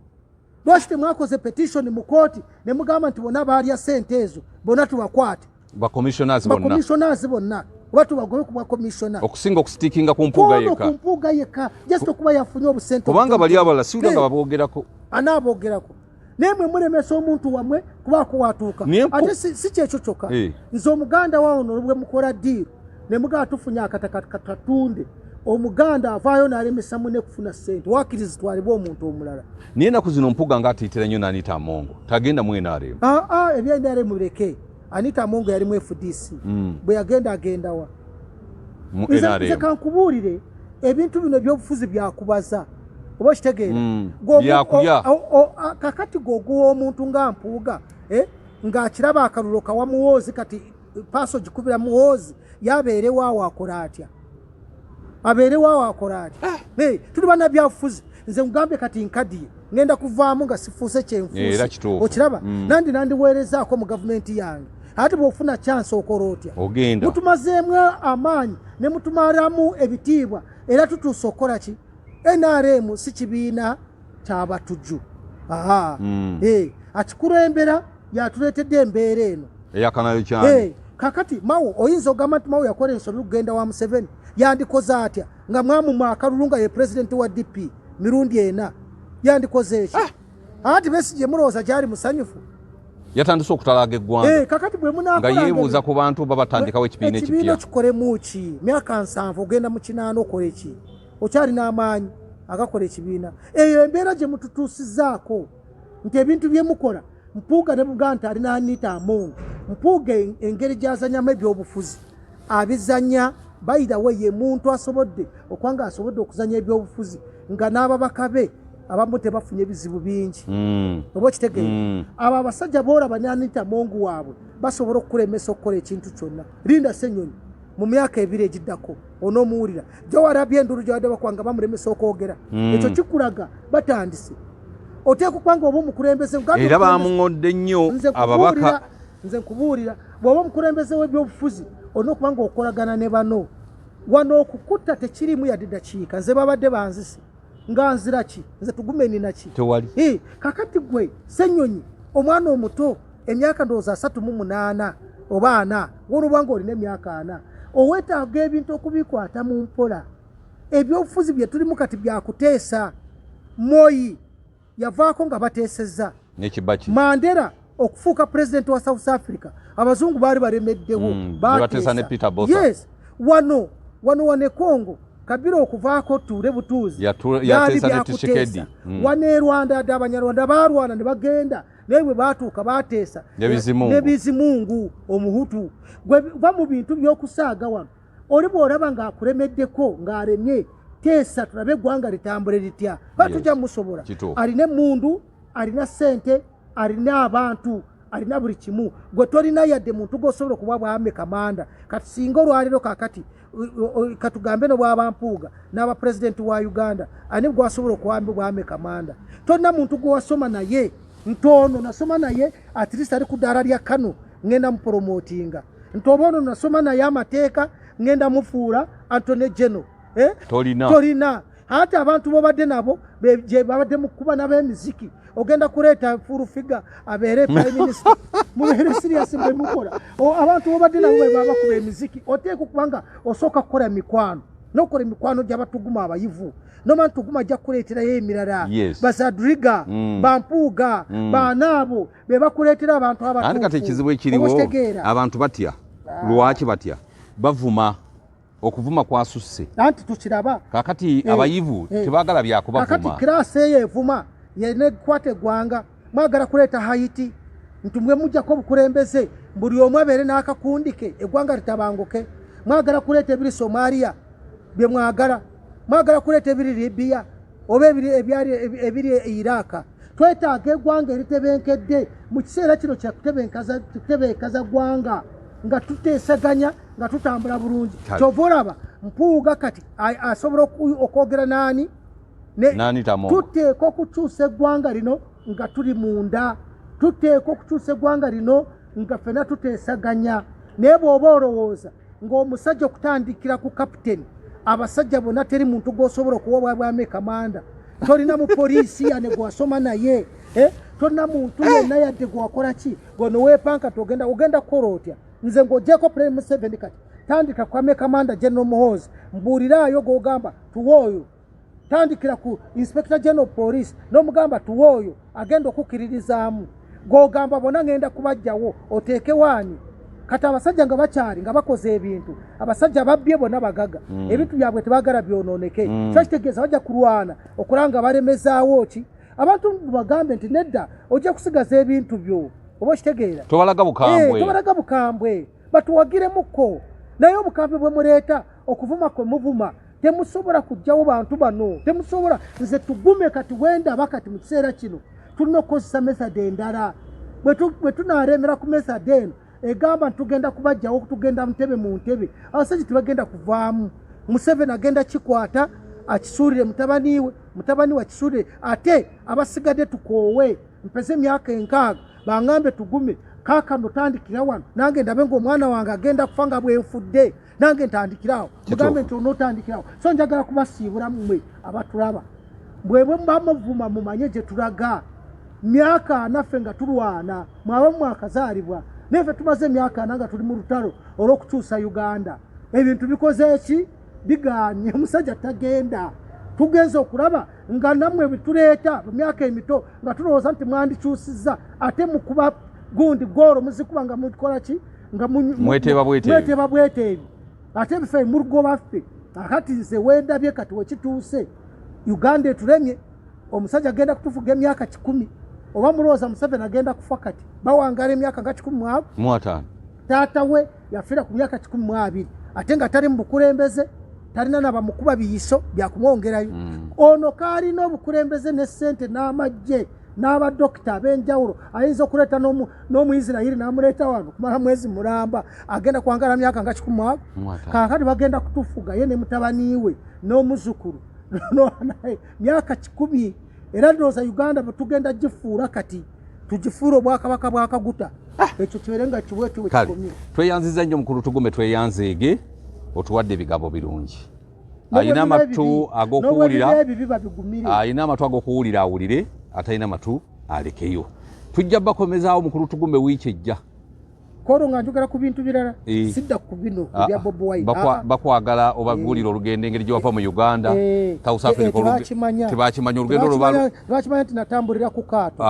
lwaki temwakoze petition mu kooti ne mugamba nti bonna baalya sente ezo, bonna tubakwate? Bacommissioners bonna. Bacommissioners bonna oba tubagobe ku bwacommissiona. Okusinga okustickinga ku Mpuuga Kwono ku yekka. Mpuuga yekka, just okuba yafunye obusente Kubanga obutono. bali abalala siwulira nga baboogerako. Anaabogerako. Naye mwe mulemesa omuntu wammwe kubaako watuuka. Ate si kyekyo kyokka. Nze omuganda wawono bwe mukola deal ne mugamba tufunye akataka katunde, omuganda avaayo n'alemesa munne kufuna ssente, waakiri zitwalibwe omuntu omulala. Naye ennaku zino Mpuuga nga atiyitira nnyo n'Anita Amongo, tagenda mu NRM. Aa, ebya NRM bireke. Anita Amongo yali mu FDC. Bwe yagenda agendawa? Mu Nze NRM. Kankubuulire, ebintu bino ebyobufuzi byakubaza, oba okitegeera? Byakulya. Kakati gwoguwa omuntu nga Mpuuga, eh, ng'akiraba akalulo kawa Muwoozi, kati paaso gikubira Muwoozi, yabeerewaawo akola atya? Abeerewaawo akola atya? Hey, tuli bannabyabufuzi. Nze ngambye kati nkadiye, ngenda kuvaamu nga sifuuse kyenfuuse. Era kituufu. Okiraba? Nandiweerezaako mu gavumenti yange. Ate bw'ofuna chance okola otya? Ogenda. Mutumazeemu amaanyi ne mutumalamu ebitiibwa, era tutuuse okukola ki? NRM si kibiina kyabatujju. Aha. Eh, akikulembera yatuleetedde embeera eno. Eyakanayo kyani. Eh, kakati Mawo oyinza ogamba nti Mawo yakola ensobi kugenda wa Museveni? Yandikoze atya nga mwamumwa akalulu nga ye pulezidenti wa DP mirundi ena? Yandikoze eki? Anti Besigye mulowooza gyali musanyufu? Yatandise okutalaaga eggwanga. Eh, kakati bwe nga munaakola yeebuuza ku bantu babatandikawo ekibiina ekibiina ekipya. Kikolemu ki? Myaka 70 ogenda mu 80, okola eki? Okyalina amaanyi agakola ekibiina? Eyo embeera gye mututuusizaako nti ebintu bye mukola, Mpuuga ne buga nti alina Anita Among. Mpuuga engeri gy'azanyamu ebyobufuzi abizanya, by the way, ye muntu asobodde okuba nga asobodde okuzanya ebyobufuzi nga n'ababaka be abamu tebafunye ebizibu bingi. Oba okitegeera? Abo abasajja boolaba ne Anita Among waabwe basobola okukulemesa okukola ekintu kyonna. Linda Senyonyi mu myaka 2 egiddako onoomuwulira gyowarabye endulu gyabadde bakuba nga bamulemesa okwogera. Ekyo kikulaga batandise. Oteeka okuba nga oba omukulembeze era bamuŋŋodde nnyo nze ababaka. Nze nkubuulira, bw'oba omukulembeze w'ebyobufuzi olina okuba nga okolagana ne bano. Wano okukutta tekirimu yadde dakiika. Nze babadde banzise nga nzira ki? Nze tugume nina ki? Tewali. Eh, kakati gwe Senyonyi, omwana omuto, emyaka ndowooza 38 oba 40, woluba nga olina emyaka 40, oweetaaga ebintu okubikwata mu mpola. Ebyobufuzi bye tulimu kati byakuteesa. Moyi yavaako nga bateesezza. N'ekibaki. Mandela okufuuka pulezidenti wa South Africa, abazungu baali balemeddewo. Ne bateesa ne Peter Botha. Yes, wano e Congo, Kabila okuvaako tuule butuuzi. Byali Yateesa ne byakuteesa. Tshisekedi. Wano e Rwanda dde Abanyarwanda balwana ne bagenda, naye bwe batuuka bateesa Ne Bizimungu. Ne Bizimungu Omuhutu. Gwe va mu bintu by'okusaaga wano. Oli bw'olaba ng'akulemeddeko, ng'alemye, teesa tulabe eggwanga litambule litya. Ba tujja musobola. Alina emmundu, alina ssente, alina abantu, alina buli kimu. Gwe tolina yadde muntu gw'osobola okuba bwame kamanda. Kati singa olwaleero kakati katugambe no bwaba Mpuuga n'aba pulezidenti wa Uganda, ani gwasobola okuba bwame kamanda? Tolina muntu gwe wasoma naye ntono nasoma naye at least ali ku ddaala lya kano, ngenda mupromotinga, nti oba ono nasoma naye amateeka, ngenda mufuula Attorney General, eh? Tolina. Tolina. Ate abantu bobadde nabo gye babadde mu kuba n'ab'emiziki, ogenda kuleeta Full Figure abeere prime minister? Mubeere serious bwe mukola. Abantu bobadde nabo bwe baba bakuba emiziki, oteeka okuba nga osooka kukola mikwano, n'okola emikwano gy'abatuguma abayivu, noma ntuguma ajja kukuleeterayo emirala. Bazadriga, bampuuga, baanaabo be bakuleetera abantu Anti kati abatuufu. ekizibu ekiriwo, Oba okitegeera? abantu batya. Lwaki batya? Bavuma, okuvuma kwasusse. Anti tukiraba. Kakati abayivu tebaagala Kakati byakubavuma. Class eyo evuma yenekwata eggwanga. Mwagala kuleeta Haiti nti mwe mujjako obukulembeze, buli omu abeere n'akakundi ke, eggwanga litabanguke. Mwagala kuleeta ebiri Somalia bye mwagala, mwagala kuleeta ebiri Libya oba ebyali ebiri e Iraka. Twetaaga eggwanga eritebenkedde mu kiseera kino kyakutebenkaza ggwanga nga tuteesaganya, nga tutambula bulungi. Kyova olaba Mpuuga kati asobola okwogera naani. Nani Tamongo. Tuteeka okukyusa eggwanga lino nga tuli munda, tuteeka okukyusa eggwanga lino nga ffenna tuteesaganya. Naye bw'oba olowooza ng'omusajja okutandikira ku kapiteni, abasajja bonna teri muntu gw'osobola okuwa bwa bwame kamanda, tolina mu poliisi yane gwasoma naye, eh? Tolina muntu yenna yadde gwakola ki gwe weepanka togenda ogenda kukola otya? Nze ng'ogyeko President Museveni, kati tandika kwame kamanda General Muhoozi, mbuuliraayo gw'ogamba tuwa oyo. Tandikira ku Inspector General Police n'omugamba tuwa oyo agenda okukkiririzaamu, g'ogamba bonna ngenda kubajjawo, oteeke waani. Kati abasajja nga bakyali nga bakoze ebintu, abasajja babbye bonna bagaga, ebintu byabwe tebagala byonooneke. Kiba kitegeeza bajja kulwana okulaba nga balemezaawo ki abantu, bagambe nti nedda, ojja kusigaza ebintu byo, oba okitegeera? Tobalaga bukambwe. Tobalaga bukambwe, batuwagiremukko. Naye obukambwe bwe muleeta, okuvuma kwe muvuma, temusobola kugjawo bantu bano, temusobola. Nze tugume kati wendaba kati mu kiseera kino tulina okukozesa method endala. Bwe tunalemera ku method eno egamba nti tugenda kubajjawo, tugenda ntebe mu ntebe, abasajja tebagenda kuvaamu. Museveni agenda kikwata akisuulire mutabani we, mutabani we akisuulire, ate abasigadde tukoowe. Mpeze emyaka 60 bangambe tugume, kaakano tandikira wano, nange ndabe ngaomwana wange agenda kufa nga bwenfudde, nange ntandikirawo, mugambe nti onootandikirawo. So njagala kubasiibula mmwe abatulaba, bwebwe bamuvuma mumanye gye tulaga. Myaka 40 ffe nga tulwana, mwaba mwakazaalibwa, naye ffe tumaze emyaka 40 nga tuli mu lutalo olw'okukyusa Uganda. Ebintu bikoze eki? Biganye, omusajja tagenda. Tugenza okulaba nga nammwe bituleeta mu myaka emito nga tulowooza nti mwandikyusizza, ate mukuba gundi goolo muzikuba nga mukola ki? Nga mweteeba bweteebi. Mweteeba bweteebi, ate ebife murugoba ffe. Akati nze wendabye kati wekituuse, Uganda etulemye, omusajja agenda kutufuga emyaka 100. Oba mulowooza Museveni agenda kufa? Kati bawangala emyaka nga kikumi mu mu 50. Taata we yafiira ku myaka 120, ate nga tali mu bukulembeze, talina nabamukuba biyiso byakumwongerayo. Ono kaalina obukulembeze ne ssente n'amagye n'abadokita ab'enjawulo, ayinza okuleeta n'Omuisirayiri n'amuleeta wano kumala mwezi mulamba, agenda kwangala myaka nga kikumi ago. Mu 50. Kaakati bagenda kutufuga ye ne mutabani we n'omuzukulu myaka 100. Era ndowooza Uganda bwe tugenda gifuula kati tugifuula obwakabaka bwa Kaguta, ekyo kibeere nga kiwetu bwe Kale kikomye. Tweyanziza nnyo mukulu Tugume, tweyanzeege, otuwadde ebigambo birungi. Ayina amatu ag'okuwulira, ebibi babigumire. Ayina amatu ag'okuwulira awulire, atalina matu alekeyo. Tujja bakomezaawo mukulu Tugume wiiki ejja. Kolo nga njogera ku bintu birala. Sidda ku bino ebya Bobi Wine. Bakwagala obabuulire olugendo engeri gye wava mu Uganda, South Africa. Tebakimanya. Tebakimanya olugendo olwo. Tebakimanya nti natambulira ku kaato.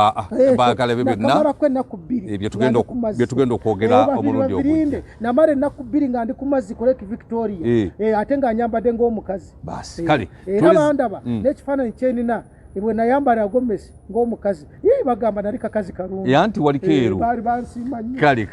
Baagala ebyo byonna. Nakamalako ennaku 2 Ebyo nga ndi ku mazzi. Bye tugenda okwogera omulundi Babirinde. ogujja. Namala ennaku 2 nga ndi ku mazzi ku Lake Victoria. Ate nga nyambadde ng'omukazi. Basi, kale Era bandaba n'ekifaananyi kyenina bwe nayambala gomesi ng'omukazi. Ii, bagamba nali kakazi kalungi. Anti wali keeru. Baali bansiima nnyo. Kale.